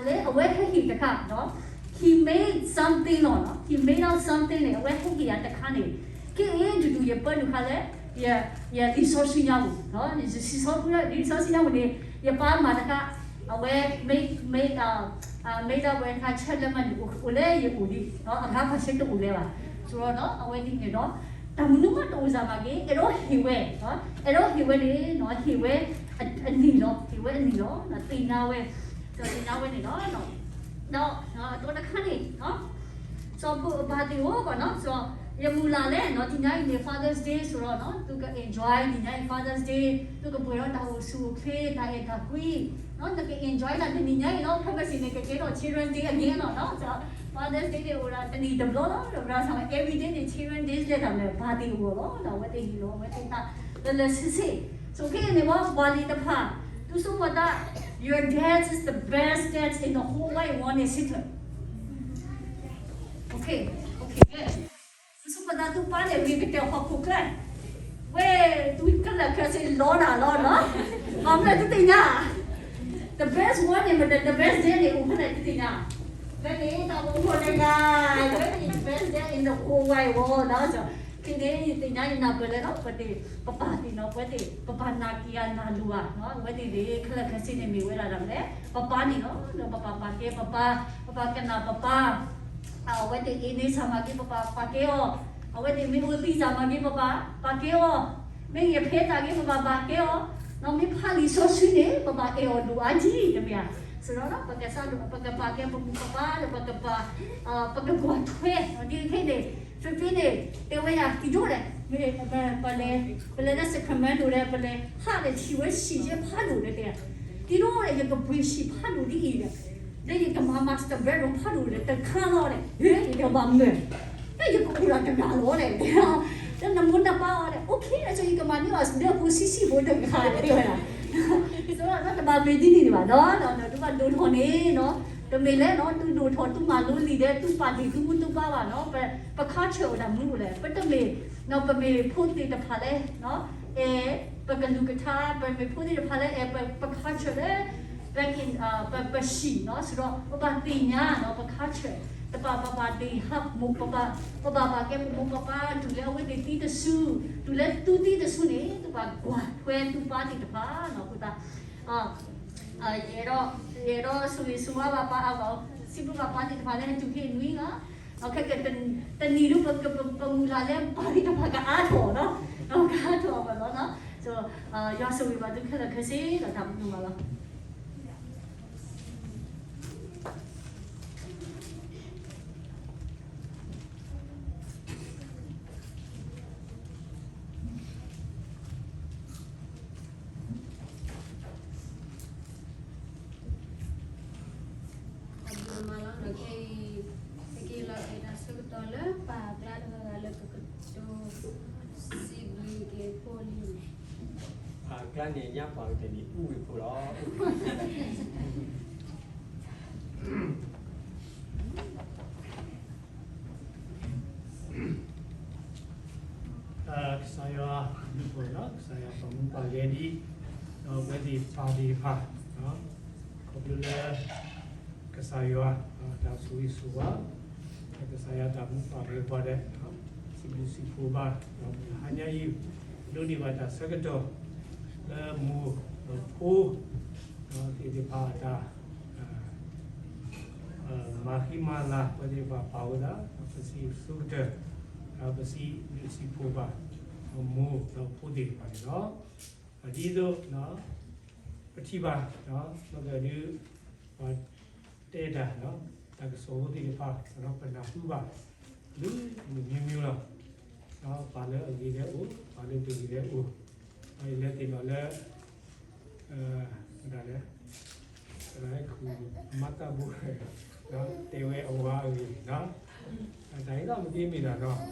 လၢအဝဲဟဲဟ့ၣ်တခါ, he made something လီၤ, he made out something န့ၣ် အဝဲဟဲဟ့ၣ်ယၤတခါန့ၣ်, ခဲအံၤ ဒုးဒုးယပၢနုာ်ခါလၢ ယ ယလံာ်စီဆှံညါပူၤ, လံာ်စီဆှံညါပူၤန့ၣ် ယပၢ်မၤတခါ, အဝဲ made, made, made out ဝဲတခါ check လၢမၤန့ၣ် အိၣ်လၢယအိၣ်ဒံး, အဂၤဖးဆဲတအိၣ်လၢၤဘၣ်, ဆိုတော့ အဝဲဒ်န့ၣ်ဒီး တၢ်မနုၤမးတအိၣ်စၢ်မးက့ၤ အဲၣ်ဒိးဟ့ၣ်ဝဲ, အဲၣ်ဒိးဟ့ၣ်ဝဲန့ၣ် ဟ့ၣ်ဝဲအနံၤလီၤ, ဟ့ၣ်ဝဲအနံၤလီၤ, သ့ၣ်ညါဝဲ, ဒီးသ့ၣ်ညါဝဲန့ၣ်လီၤ, ဒီးအဒိတခါန့ၣ် စီၤပၢအဘၣ်သ့ၣ်အိၣ်ဘၣ်နီၤ, စီၤ ယမုၢ်လၢ်လဲၣ်နီၤ, တနံၤညါအံၤန့ၣ် Father's Day ဆိုတော့နီၤ, သုက enjoy တနံၤညါအံၤ Father's Day, သုကပှဲၤဒီးတၢ်အိၣ်ဆူၣ်အိၣ်ချ့ တၢ်အဲၣ်တၢ်ကွံ, နက enjoy တၢ်တနံၤညါအံၤလီၤ, ဖဲမ့ၢ်စံးန့ၣ် ကကဲထီၣ် Children's Day again လီၤနီၤ, Father's Day န့ၣ်အိၣ်ဒၣ်တနံၤတဘျီလီၤ, ဒီးပရၤစၢ် every day န့ၣ် Children's Day လဲၤတၢ်မ့ၢ်ဘၣ်သ့ၣ်အိၣ်လီၤ, ဒီးအဝဲသ့ၣ်ဟ့ၣ်လီၤ အဝဲသ့ၣ်တၢ်လၢလၢဆ့ဆ့, ဆိးခဲအံၤန့ၣ်ဝဲ ပှၤလံၤတဖၣ် သုဆိကမိၣ်သး your dad is the best dad in the whole wide world န့ၣ် စံးထီၣ် Okay, okay, good. သုဆိကမိၣ်သးသုပၢ်န့ၣ် ဂ့ၤကတၢၢ်ဟီၣ်ခိၣ်ချၢ, ဝဲ သုခဲလၢာ်ခဲဆ့လီၤနၤလီၤနီၤ, ဘၣ်မနုၤသုသ့ၣ်ညါ, the best one န့ၣ် မ့ၢ် the best dad န့ၣ် အိၣ်ဖဲလဲၣ်သုသ့ၣ်ညါ, ဖဲန့ၣ် တၢ်အိၣ်ဖှိၣ်တဂၤ, ဖဲန့ၣ် the best dad in the whole wide world နီၤ, ဖဲန့ၣ် ယသ့ၣ်ညါယနၢ်ပၢၢ်လၢနီၤ, ပသ့ၣ် ပပၢ်သ့ၣ်နီၤ, ပဝဲသ့ၣ် ပပၢ်နာ်က့ၤယၤနၢ်လိၤဧါနီၤ, အဝဲသ့ၣ်န့ၣ် ခဲလၢာ်ခဲဆ့န့ၣ် မ့ၢ်ဝဲဒၣ်တၢ်မနုၤလဲၣ်, ပပၢ်န့ၣ်လီၤ, ဒီးပပၢ်ပာ်ကဲပပၢ်, ပပၢ်ကနၣ်ပပၢ်, အဝဲသ့ၣ်အ့န့ဆၢၣ်မၤက့ၤ ပပၢ်ပာ်ကဲအီၤ, အဝဲသ့ၣ်မ့ၢ်အိၣ်သံစၢ်မၤက့ၤ ပပၢ်ပာ်ကဲအီၤ, မ့ၢ်ဂ့ၤဖဲသးက့ၤ ပပၢ်ပာ်ကဲအီၤ, ဒီးမ့ၢ်ဖးလံာ်စီဆှံန့ၣ် ပပၢ်အဲၣ်အီၤဒိၣ်အါကံ တမ့ၢ်ဧါ, ဆိုတော့ ပကစၢ်ဒိၣ် ပကပာ်ကဲပမိၢ်ပပၢ် ဒီးပကပာ် ပကကွၢ်ထွဲ ဒ်ခဲအံၤန့ၣ် ဖဲဖဲန့ၣ် တဲဝဲယၤ ကံၤဒိၣ်လဲၣ်, ပလဲၤလၢ Sacramento ဒီး ပလဲၤဟးဒီးထံၣ်ဝဲဆံးယဲၢ်ဖးဒိၣ်ဒီးတဲ, ကံၤဒိၣ်လဲၣ် ယကပှ့ၤဆံးဖးဒိၣ်ဒ်အံၤဒီး လၢယကမၤ master bedroom ဖးဒိၣ်ဒီးတခါလီၤဒီး ဟ့ ယကဘၣ်မၢၢ် လၢယကအိၣ်ဒီးတဂၤလီၤဒီး လၢနမိၢ်နပၢ်အီၤဒီး okay ဒီးယကမၤန့ၢ်အီၤလၢအဖိဆံးဆံးဖိတဂၤတဲဝဲဒၣ်, ဆိုတော့ တဘၣ်မ့ၢ်ဒ်န့ၣ်ဒံးဘၣ်နီၤ, ဒီးသုဘၣ်ဒိၣ်ထီၣ်န့ၣ်နီၤ, တမ့ၢ်လၢနီၤ သုဒိၣ်ထီၣ်သုမၤလိလံာ်ဒီး သုပာ်တ့ၢ်သုမိၢ်သုပၢ်ဘၣ်နီၤ, ပ ပခါဆၢၣ်ဝဲဒၣ်မနုၤလဲၣ်, ပတမ့ၢ်နီၤ ပမ့ၢ်ဖိသ့ၣ်တဖၣ်လၢ အဲၣ်ပကလုၢ်ကထါ, ပမ့ၢ်ဖိသ့ၣ်တဖၣ်လၢအဲၣ်ပ ပခါဆၢၣ်လၢ back in ပ ပဟံၣ်နီၤ, ဆိုတော့ ပဘၣ်သ့ၣ်ညါနီၤ ပခါဆၢၣ် တဘၣ် ပဘၣ်သ့ၣ်ညါ ပဘၣ် ပဘၣ်ပာ်ကဲပမိၢ်ပပၢ် တုၤလၢအဝဲသ့ၣ်သံတစု, တုၤလၢသုသံတစုန့ၣ် သုဘၣ်ကွၢ်ထွဲသုပၢ်သ့ၣ်တဖၣ်နီၤ, အဃိသတး ယအဲၣ်ဒိး ယအဲၣ်ဒိးဆိၣ်ဂ့ၤဆိၣ်ဝါဘၣ်ပၢ်အဂီၢ်, စံးဘျုးဘၣ်ပၢ်သ့ၣ်တဖၣ်လၢဟဲတုၤဖဲအံၤနွံဂၤ, ခဲကတနံၤဒုး ပမုၢ်လၢ်လၢပၢ်သ့ၣ်တဖၣ်ကအါထီၣ်နီၤ, ကအါထီၣ်ဘၣ်လီၤနီၤ, ယွၤဆိၣ်ဂ့ၤဘၣ်သုခဲလၢာ်ခဲဆ့ဒီးတၢ်ဘျုးမးလီၤ. တၢ်ဘျုးမးလီၤ, ဒီးခဲအံၤ ပက့ၤလီၤက့ၤတၢ်ဆၢကတီၢ်လၢ ပၢ်အကျါတဂၤဂၤလၢကကတိၤစံးဘျုးက့ၤဖိလံၤန့ၣ်, ပၢ်အကျါန့ၣ် ညါပှၤကတၢၢ်န့ၣ် အူဝ့ၢ်ဖိလီၤ. ကစၢ်ယွၤ ဒုးဖိလီၤ, ကစၢ်ယွၤပာ်မူပာ်ဂဲၤဒံး ဒီးအဝဲသ့ၣ်ပၢ်သ့ၣ်တဖၣ်, ခီဖျိလၢ ကစၢ်ယွၤ တၢ်ဆိၣ်ဂ့ၤဆိၣ်ဝါ, ကစၢ်ယွၤတၢ်မူပာ်ဂဲၤပှၤဒီး စံးဘျုးစံးဖှိၣ်ဘၣ် ဒီးမုၢ်ဟါညါအံၤ ဒိးန့ၢ်ဘၣ်တၢ်ဆၢကတီၢ် လၢမိၢ်ဒီးဖိ သ့ၣ်တဖၣ်အတၢ် မၤဃံမၤလၤ ပဝဲသ့ၣ်တဖၣ်ပာ်ဝဲဒၣ် ပစံးဆၢကတီၢ် ပစံးဘျုးစံးဖှိၣ်ဘၣ် မိၢ်ဒီးဖိသ့ၣ်တဖၣ်န့ၣ်လီၤ. ဒ်သိး ပထံၣ်ဘၣ် ဘၣ်ဃးဒီး ပှၤတဲတၢ် တၢ်ကစီၣ်ဖိသ့ၣ်တဖၣ် ပနၢ်ဟူဘၣ် မနုၤမံၤမံၤလီၤ. ပှၤလၢအဂ့ၤလၢအိၣ် ပှၤလၢတဂ့ၤလၢအိၣ် ပှၤအံၤလၢသ့ၣ်နီၣ်လၢ မတၤလဲၣ် သရၣ်အဲၣ်ခူၣ် မၤတၢ်ဘိ တဲဝဲအဝၤအဂ့ၢ် တၢ်အံၤဒီးမ့ၢ်က့ၤမ့ၢ်ဒၣ်ဒီး တၢ်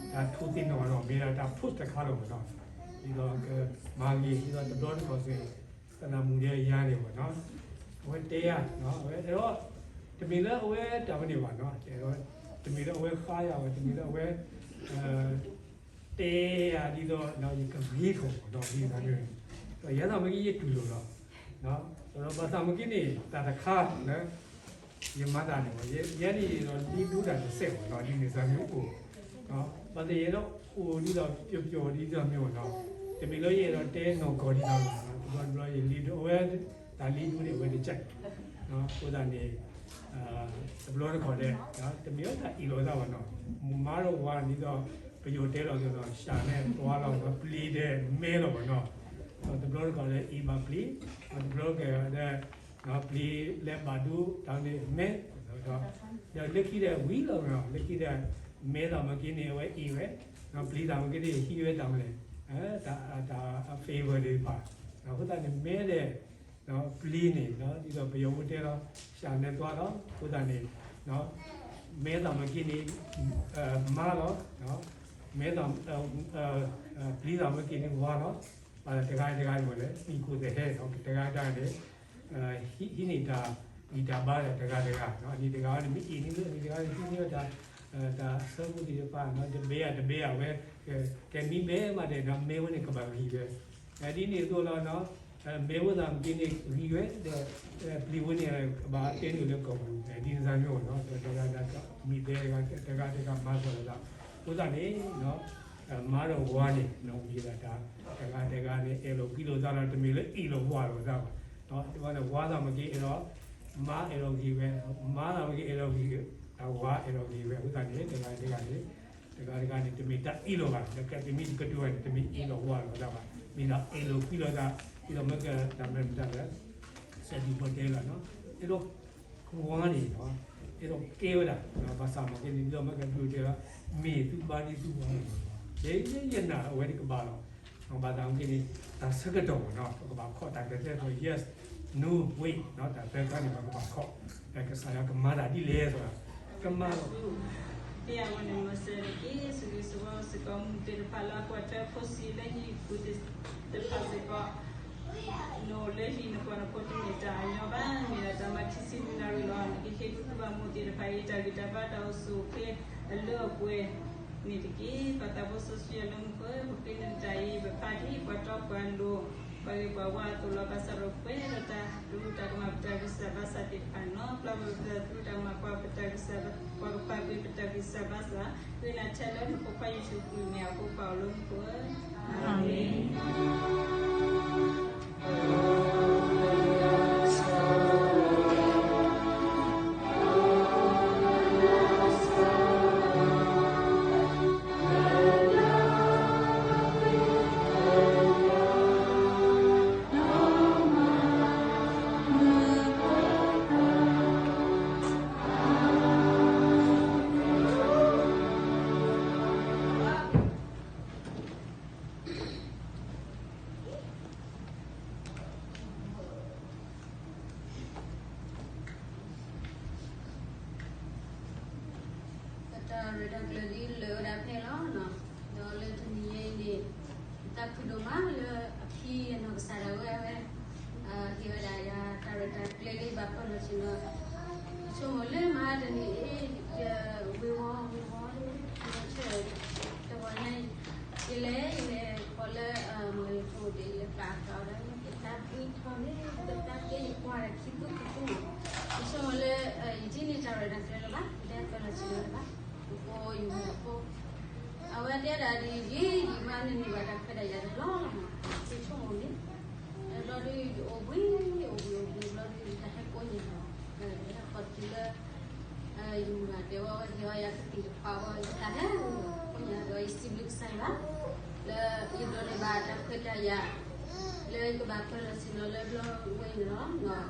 ထူၣ်သ့ၣ်နီၣ်ဒီး မ့ၢ်ဒၣ်တၢ် post တခါလီၤမ့ၢ်နီၣ်, ဒ်သိးကမၤဂ့ၤ ဒ်သိးတဘျီတခီၣ်စ့ၢ် သရၣ်မုၣ်ဒီးယၤန့ၣ်မ့ၢ်နီၣ်, အဝဲတဲယၤ အဝဲအဲၣ်ဒိး တမ့ၢ်လၢအဝဲတၢ်ဝဲန့ၣ်ဘၣ်နီၣ်, တမ့ၢ်လၢအဝဲဃါယၤဝဲ တမ့ၢ်လၢအဝဲ တဲယၤဒ်သိး ယကဂ့ၤထီၣ်မ့ၢ်နီၣ်, ဒ်န့ၣ် ဒီးယၤသးမ့ၢ်က့ၤယတူၢ်လိာ်လီၤ. ဒီးဘၣ်သးမ့ၢ်က့ၤန့ၣ် တၢ်တခါလၢ ယမၤတၢ်န့ၣ်ဘၣ်, ယဲန့ၣ်ဒီးလ့ဒိတၢ်တစဲးဘၣ်နီၤ, ဒ်န့ၣ်စၢ်မ့ၢ်အိၣ်, ဘၣ်သ့ၣ်ယဲဒၣ်အိၣ်ဒ်သိးပျီၤပျီၤဒ်သိးမ့ၢ်အိၣ်နီၤ, တမ့ၢ်လၢယအဲၣ်ဒိးတဲနီၢ်ကီၢ်ဒ်သိးဘၣ်, တဘျီတဘျီယလ့ဒိ အဝဲ တၢ်လ့ဒိန့ၣ် အဝဲတကးအံၤ, အဃိသတးန့ၣ် တဘျီတခီၣ်လဲၣ်, တမ့ၢ်လၢတၢ်အ့ၣ်လိာ်သးဘၣ်နီၤ, မၤဒီးဝၤ ဒ်သိး ပယီၤတဲလီၤသးဒီး ရှၤနဲၣ်တွၤလီၤ ပျံၤဒီးမဲလီၤဘၣ်နီၤ, တဘျီတခီၣ်လဲၣ်အ့ၣ်ဘၣ်ပျံၤ, တဘျီတခီၣ်လဲၣ် ပျံၤလဲၤဘၣ်ဒိ တၢ်န့ၣ်မဲ, ဒီးလၢခံဒီးဝံၤလီၤနီၤ, လၢခံဒီး မဲသးမ့ၢ်က့န့ၣ် အဝဲအ့ၣ်ဝဲ, ပျံၤသးမ့ၢ်က့န့ၣ် ဟံးဝဲတၢ်မလဲၣ်, တၢ် favor ဒၣ်ပၣ်, အဃိသတးန့ၣ် မဲဒီး ပျံၤန့ၣ် ဒ်သိးပယီၤဖိတဲလီၤ ရှၤနဲၣ်တွၤလီၤ, အဃိသတးန့ၣ် မဲသးမ့ၢ်က့န့ၣ် မါလီၤ, မဲသး ပျံၤသးမ့ၢ်က့န့ၣ် ဝၤလီၤ, ဘၣ်တဂၤတဂၤန့ၣ်လီၤ, မံၤခိၣ်သဟဲ တဂၤတဂၤန့ၣ် ဟံးန့ၢ်တၢ်ဂံၢ်တၢ်ဘါဒီးတဂၤတဂၤ, အန့ၣ်တဂၤန့ၣ် မ့ၢ်အ့ၣ်န့ၣ်လၢအန့ၣ်တဂၤန့ၣ် ဟံးန့ၢ်ဝဲတၢ် တၢ်ဆၢဖိသ့ၣ်တဖၣ် တဘဲယၤတဘဲယၤဝဲ, ကဲမ့ၢ်ဘဲမးဒီး မဲဝဲန့ၣ်ကဘၣ်ဂံၢ်ဝဲ, ဒ်န့ၣ်အသိးလီၤ, မဲဝဲသးမ့ၢ်က့န့ၣ်ဂံၢ်ဝဲဒီး ပျံၤဝဲန့ၣ် ကဘၣ်တဲန့ၣ်လၢကီၢ်ပူၤ ဒ်န့ၣ်စၢ်မ့ၢ်အိၣ်နီၤ, တဂၤတဂၤမံၤသဲတဂၤ တဂၤတဂၤမၤစၢၤလိာ်သး, အဃိသတးန့ၣ် မါဒီးဝၤန့ၣ် မ့ၢ်ဒၣ်တၢ် တဂၤတဂၤန့ၣ် အဲၣ်လိာ်ကွံလိာ်သးလီၤ, တမ့ၢ်လၢအ့ၣ်လိာ်ဝၤလိာ်သးဘၣ်, ဝၤသးမ့ၢ်က့အဲၣ်ဒိး မါအဲၣ်ဒိးဂံၢ်ဝဲ, မါသးမ့ၢ်က့အဲၣ်ဒိးဂံၢ်, တၢ်ဝၤအဲၣ်ဒိးဂံၢ်ဝဲ, အဃိသတးန့ၣ် တဂၤတဂၤန့ၣ် တဂၤတဂၤန့ၣ် တမ့ၢ်တၢ်အ့ၣ်လိာ်ဘၣ်, ဒီးကဲတမံၤတကတိၤန့ၣ် တမ့ၢ်အ့ၣ်လိာ်ဝၤလိာ်သးဘၣ်, မ့ၢ်ဒၣ်အဲၣ်လိာ်ကွံလိာ်သး, ဒ်သိးမ့ၢ်ကတၢ်မၤမတၤလဲၣ်, စဲးဒံၣ်ဘီတဲလီၤ, အဲၣ်ဒိး ဝၤန့ၣ် အဲၣ်ဒိးကဲဝဲဒၣ်, ဘၣ်ဆၣ်မ့ၢ်က့န့ၣ် ဒ်သိးမ့ၢ်ကဒုးတဲလီၤ, မ့ၢ်သုဘါဒ်သုဝၤန့ၣ်, ယဲယနာ်အဝဲတကဘၣ်လီၤ, ဘၣ်ဆၣ်မ့ၢ်က့န့ၣ် တၢ်ဆၢကတီၢ်မ့ၢ်နီၤ ပကဘၣ်ခိးတၢ်ကတဲာ်ကတီၤ yes, no, wait နီၤ, တၢ်သၢခါန့ၣ် ပကဘၣ်ခိး, ဒီးကစၢ်ယွၤကမၤတၢ်ဒ်လဲၣ်အသိး, ကမၤလီၤ သ့ၣ်ညါဝဲန့ၣ် မၤစၢၤတက့ၢ်, ဆိၣ်ဂ့ၤဆိၣ်ဝါစ့ၢ်ကီး မူးသ့ၣ်တဖၣ်လၢအကွၢ်ထွဲဖိဆံးလၢဟံၣ်ပူၤသ့ၣ်တဖၣ်စ့ၢ်ကီး, နအိၣ်လၢဟံၣ်နကွၢ်နဖိတမ့ၢ်တၢ်အညီဘၣ်, မ့ၢ်ဒၣ်တၢ်မၤခံဆံနံၤနၣ်ရံၣ်လီၤ, နကဟ့ၣ်ကူၣ်ဘၣ်မူးသ့ၣ်တဖၣ်အံၤ တၢ်ဂံၢ်တၢ်ဘါတၢ်အိၣ်ဆူၣ်အိၣ်ချ့အလၢအပှဲၤ န့ၣ်တက့ၢ်. ပၢ်သးဘိစီဆှံအလၢမူခိၣ်ဧၢ, ပဃ့နတၢ်အံၤ ပဖးဒ်ပှၤတီပှၤလိၤ ပှၤဂ့ၤပှၤဝါအသိးလီၤ. ဘၣ်ဆၣ်ဒီးပှဲၤဒီးတၢ်ကရူၢ်တၢ်ကမၣ် ပတၢ်ဂံၢ်စၢ်ဘါစၢ်သ့ၣ်တဖၣ်န့ၣ်လီၤ. ပျၢ်ပှဲၤပတၢ်ကရူၢ်တၢ်ကမၣ် ပှၤပတၢ်ဂံၢ်စၢ်, ပှၤကပာ်ပှ့ၤပတၢ်ဂံၢ်စၢ်ဘါစၢ်, ဃ့နၤထဲလၢနဖိခွါယ့ၣ်ၡူးခရံာ်မ့ၢ်အဖိခွါအလၢမူခိၣ်ဧၢ, အၤမ့ၣ်. တၢ်ရဲၣ်တၢ်ကျဲၤဒ်လၢဝဲဒၣ်ဖဲလီၤ. ဒီးလၢတနံၤညါအံၤန့ၣ် တၢ်ဖုၣ်ဒိၣ်မးလၢအဖံအနီၢ်ကစၢ်ဒၣ်ဝဲ အဝဲ ဟ့ၣ်ဝဲဒၣ်ယၤ တၢ်ရဲၣ်တၢ်ကျဲၤလၢဘၣ်ပၢၢ်လီၤဆ့ၣ်နီၤ, ယဆိကမိၣ်လၢမဟါတနံၤအံၤ ယဝ့ၤဝီၤဝ့ၤဝီၤ ယဆၢ တဂီၤညါအံၤ ယလဲၤ ယလဲၤဃီၤလၢ မ့ၢ်ဖိဒံးလၢပာ်ဃာ်အီၤဒီး ယသးဖှံထီၣ်န့ၣ် ယသးကဲယကွၢ်ဒီးခံသူခံသူ, ယဆိကမိၣ်လၢ ယဒ်န့ၣ်တၢ်ရဲၣ်တၢ်ကျဲၤလၢၤဘၣ် ယတဲပၢၢ်လီၤဆ့ၣ်နီၤလၢၤဘၣ်, ယဖိယမုၣ်အဖိ အဝဲတဲဒၣ်ဒ်ယံာ်ယံာ်မး နန့ၢ်ဘၣ်တၢ်ခွဲးတၢ်ယာ်တဘျီလီၤမး, ယဆိကမိၣ်န့ၣ် ဘျီဒုးယအိၣ်ဘှံး အိၣ်ဘှံးအိၣ်ဘှံးဘျီဒုး ယတၢ်ဟဲကိးန့ၣ်လီၤ, ယတၢ်ခီၣ်ထံးလၢ ယမုၢ်ဂၤတဲဝဲ ဟ့ၣ်အီၤယၤကသံၣ်တဖၣ်ဝဲ ယတၢ်ဟဲကိးန့ၣ်ဒီး ယစံးဘျုးကစၢ်ယွၤ လၢယဒိးန့ၢ်ဘၣ်တၢ်ခွဲးတၢ်ယာ် လၢယကဘၣ်ပၢၢ်လီၤဆ့ၣ်နီၤလၢဘျီဝဲန့ၣ်လီၤ.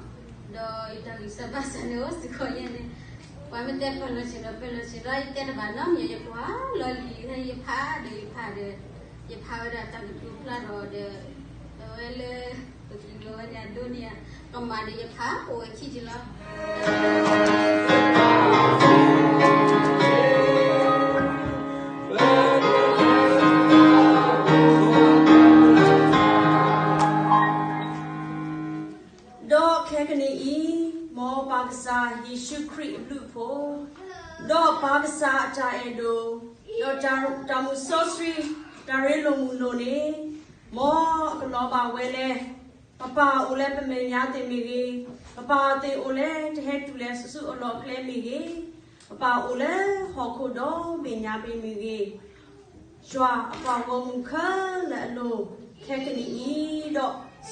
ဒီးယတၢ်ဂံၢ်စၢ်ဘါစၢ်န့ၣ်အိၣ်စ့ၢ်ကီးယဲန့ၣ်, ပှၤမ့ၢ်တဲပၢၢ်လီၤဆ့ၣ်နီၤ ပၢၢ်လီၤဆ့ၣ်နီၤ ယတဲတဘၣ်နီတမံၤ ယကွၢ်လီၤလံာ် ယဖးဒီးယဖးဒီး ယဖးဝဲဒၣ်တၢ်ကတိၤဖျါထီၣ်ဒီး အဝဲလၢ ပကံၤလီၤဝဲဒၣ်ဒိးန့ၢ်ဧါ ကမၣ်ဒီးယဖးအိၣ်ဝဲခံက့ၤလီၤ. ဒီးခဲကနံၣ်အံၤ, မ်ပၢ်ကစၢ်ယ့ၣ်ၡူးခရံာ်အဘျုးအဖှိၣ်, ဒီးပၢ်ကစၢ်အတၢ်အဲၣ်ဒိး, ဒီးတၢ်မုၢ်စီဆှံ တၢ်ရ့လိာ်မုာ်လိာ်န့ၣ်, မ်အကလီၤဘၣ်ဝဲလၢ ပပၢ်အိၣ်လၢပမဲာ်ညါသ့ၣ်မ့ၢ်ဂ့ၤ, ပပၢ်သ့ၣ်အိၣ်လၢတဟဲတုၤလၢစုအလီၢ်အကျဲမ့ၢ်ဂ့ၤ, ပပၢ်အိၣ်လၢဟီၣ်ခိၣ်ဒီဘ့ၣ်ညါပ့ၤမ့ၢ်ဂ့ၤ, ယွၤအပှၤဂီၢ်မုၢ်ခဲလၢာ်အလိၤ ခဲကနံၣ်အံၤဒီး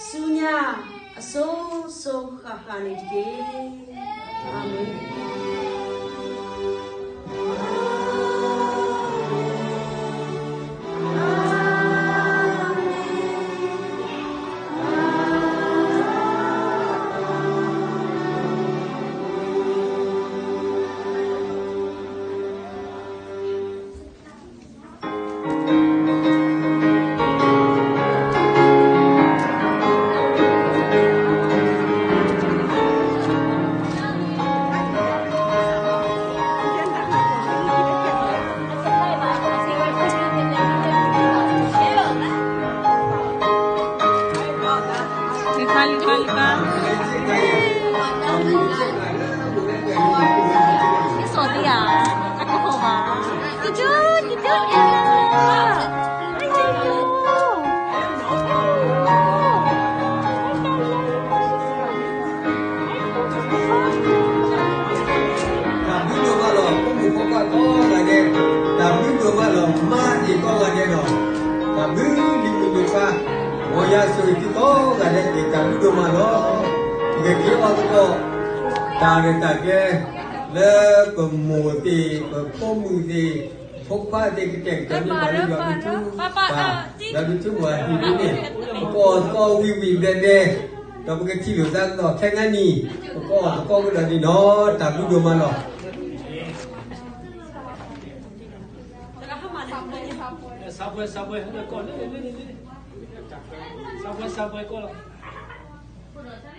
ဆူညါအစိၤစိၤဃၣ်ဃၣ်န့ၣ်တက့ၢ်. အၤမ့ၣ်. တၢ်ဘျုးဒိၣ်မးလီၤ ဖိမုၣ်ဖိခွါကိးဂၤဒဲး, တၢ်ဘျုးဒိၣ်မးလီၤ မါသ့ၣ်ကိးဂၤဒဲးဒီး, တၢ်ဘျုးလံမုၢ်လံဖး, မ်ယွၤဆိၣ်ဂ့ၤသုကိးဂၤဒဲးသ့ၣ် တၢ်ဘျုးဒိၣ်မးလီၤ. ပကက့ၤအီၣ်သကိး တၢ်ရဲၣ်တၢ်ကျဲၤ လၢပမိၢ်သ့ၣ် ပဖိမုၣ်သ့ၣ် ဖိခွါသ့ၣ် ကတဲာ်ကတီၤန့ၢ်ဘၣ်လၢယွၤဘျုးထူ, ယွၤဘျုးထူပှၤဟံၣ်ဒ်န့ၣ်, ပကအီၣ်သကိးဝံၣ်ဝံၣ်ဘဲဘဲ, ဒီးပကထံၣ်လိာ်သးကဒီးခဲအံၤန့ၣ်, ပကအီၣ်သကိးကဒီးန့ၣ်ဒီး တၢ်ဘျုးဒိၣ်မးလီၤ. ဆၣ်ပှဲၤ ဆၣ်ပှဲၤ ဆၣ်ပှဲၤ ဆၣ်ပှဲၤ ဆၣ်ပှဲၤ ဆၣ်ပှဲၤ ဆၣ်ပှဲၤ ဆၣ်ပှဲၤ ဆၣ်ပှဲၤ ဆၣ်ပှဲၤ ဆၣ်ပှဲၤ ဆၣ်ပှဲၤ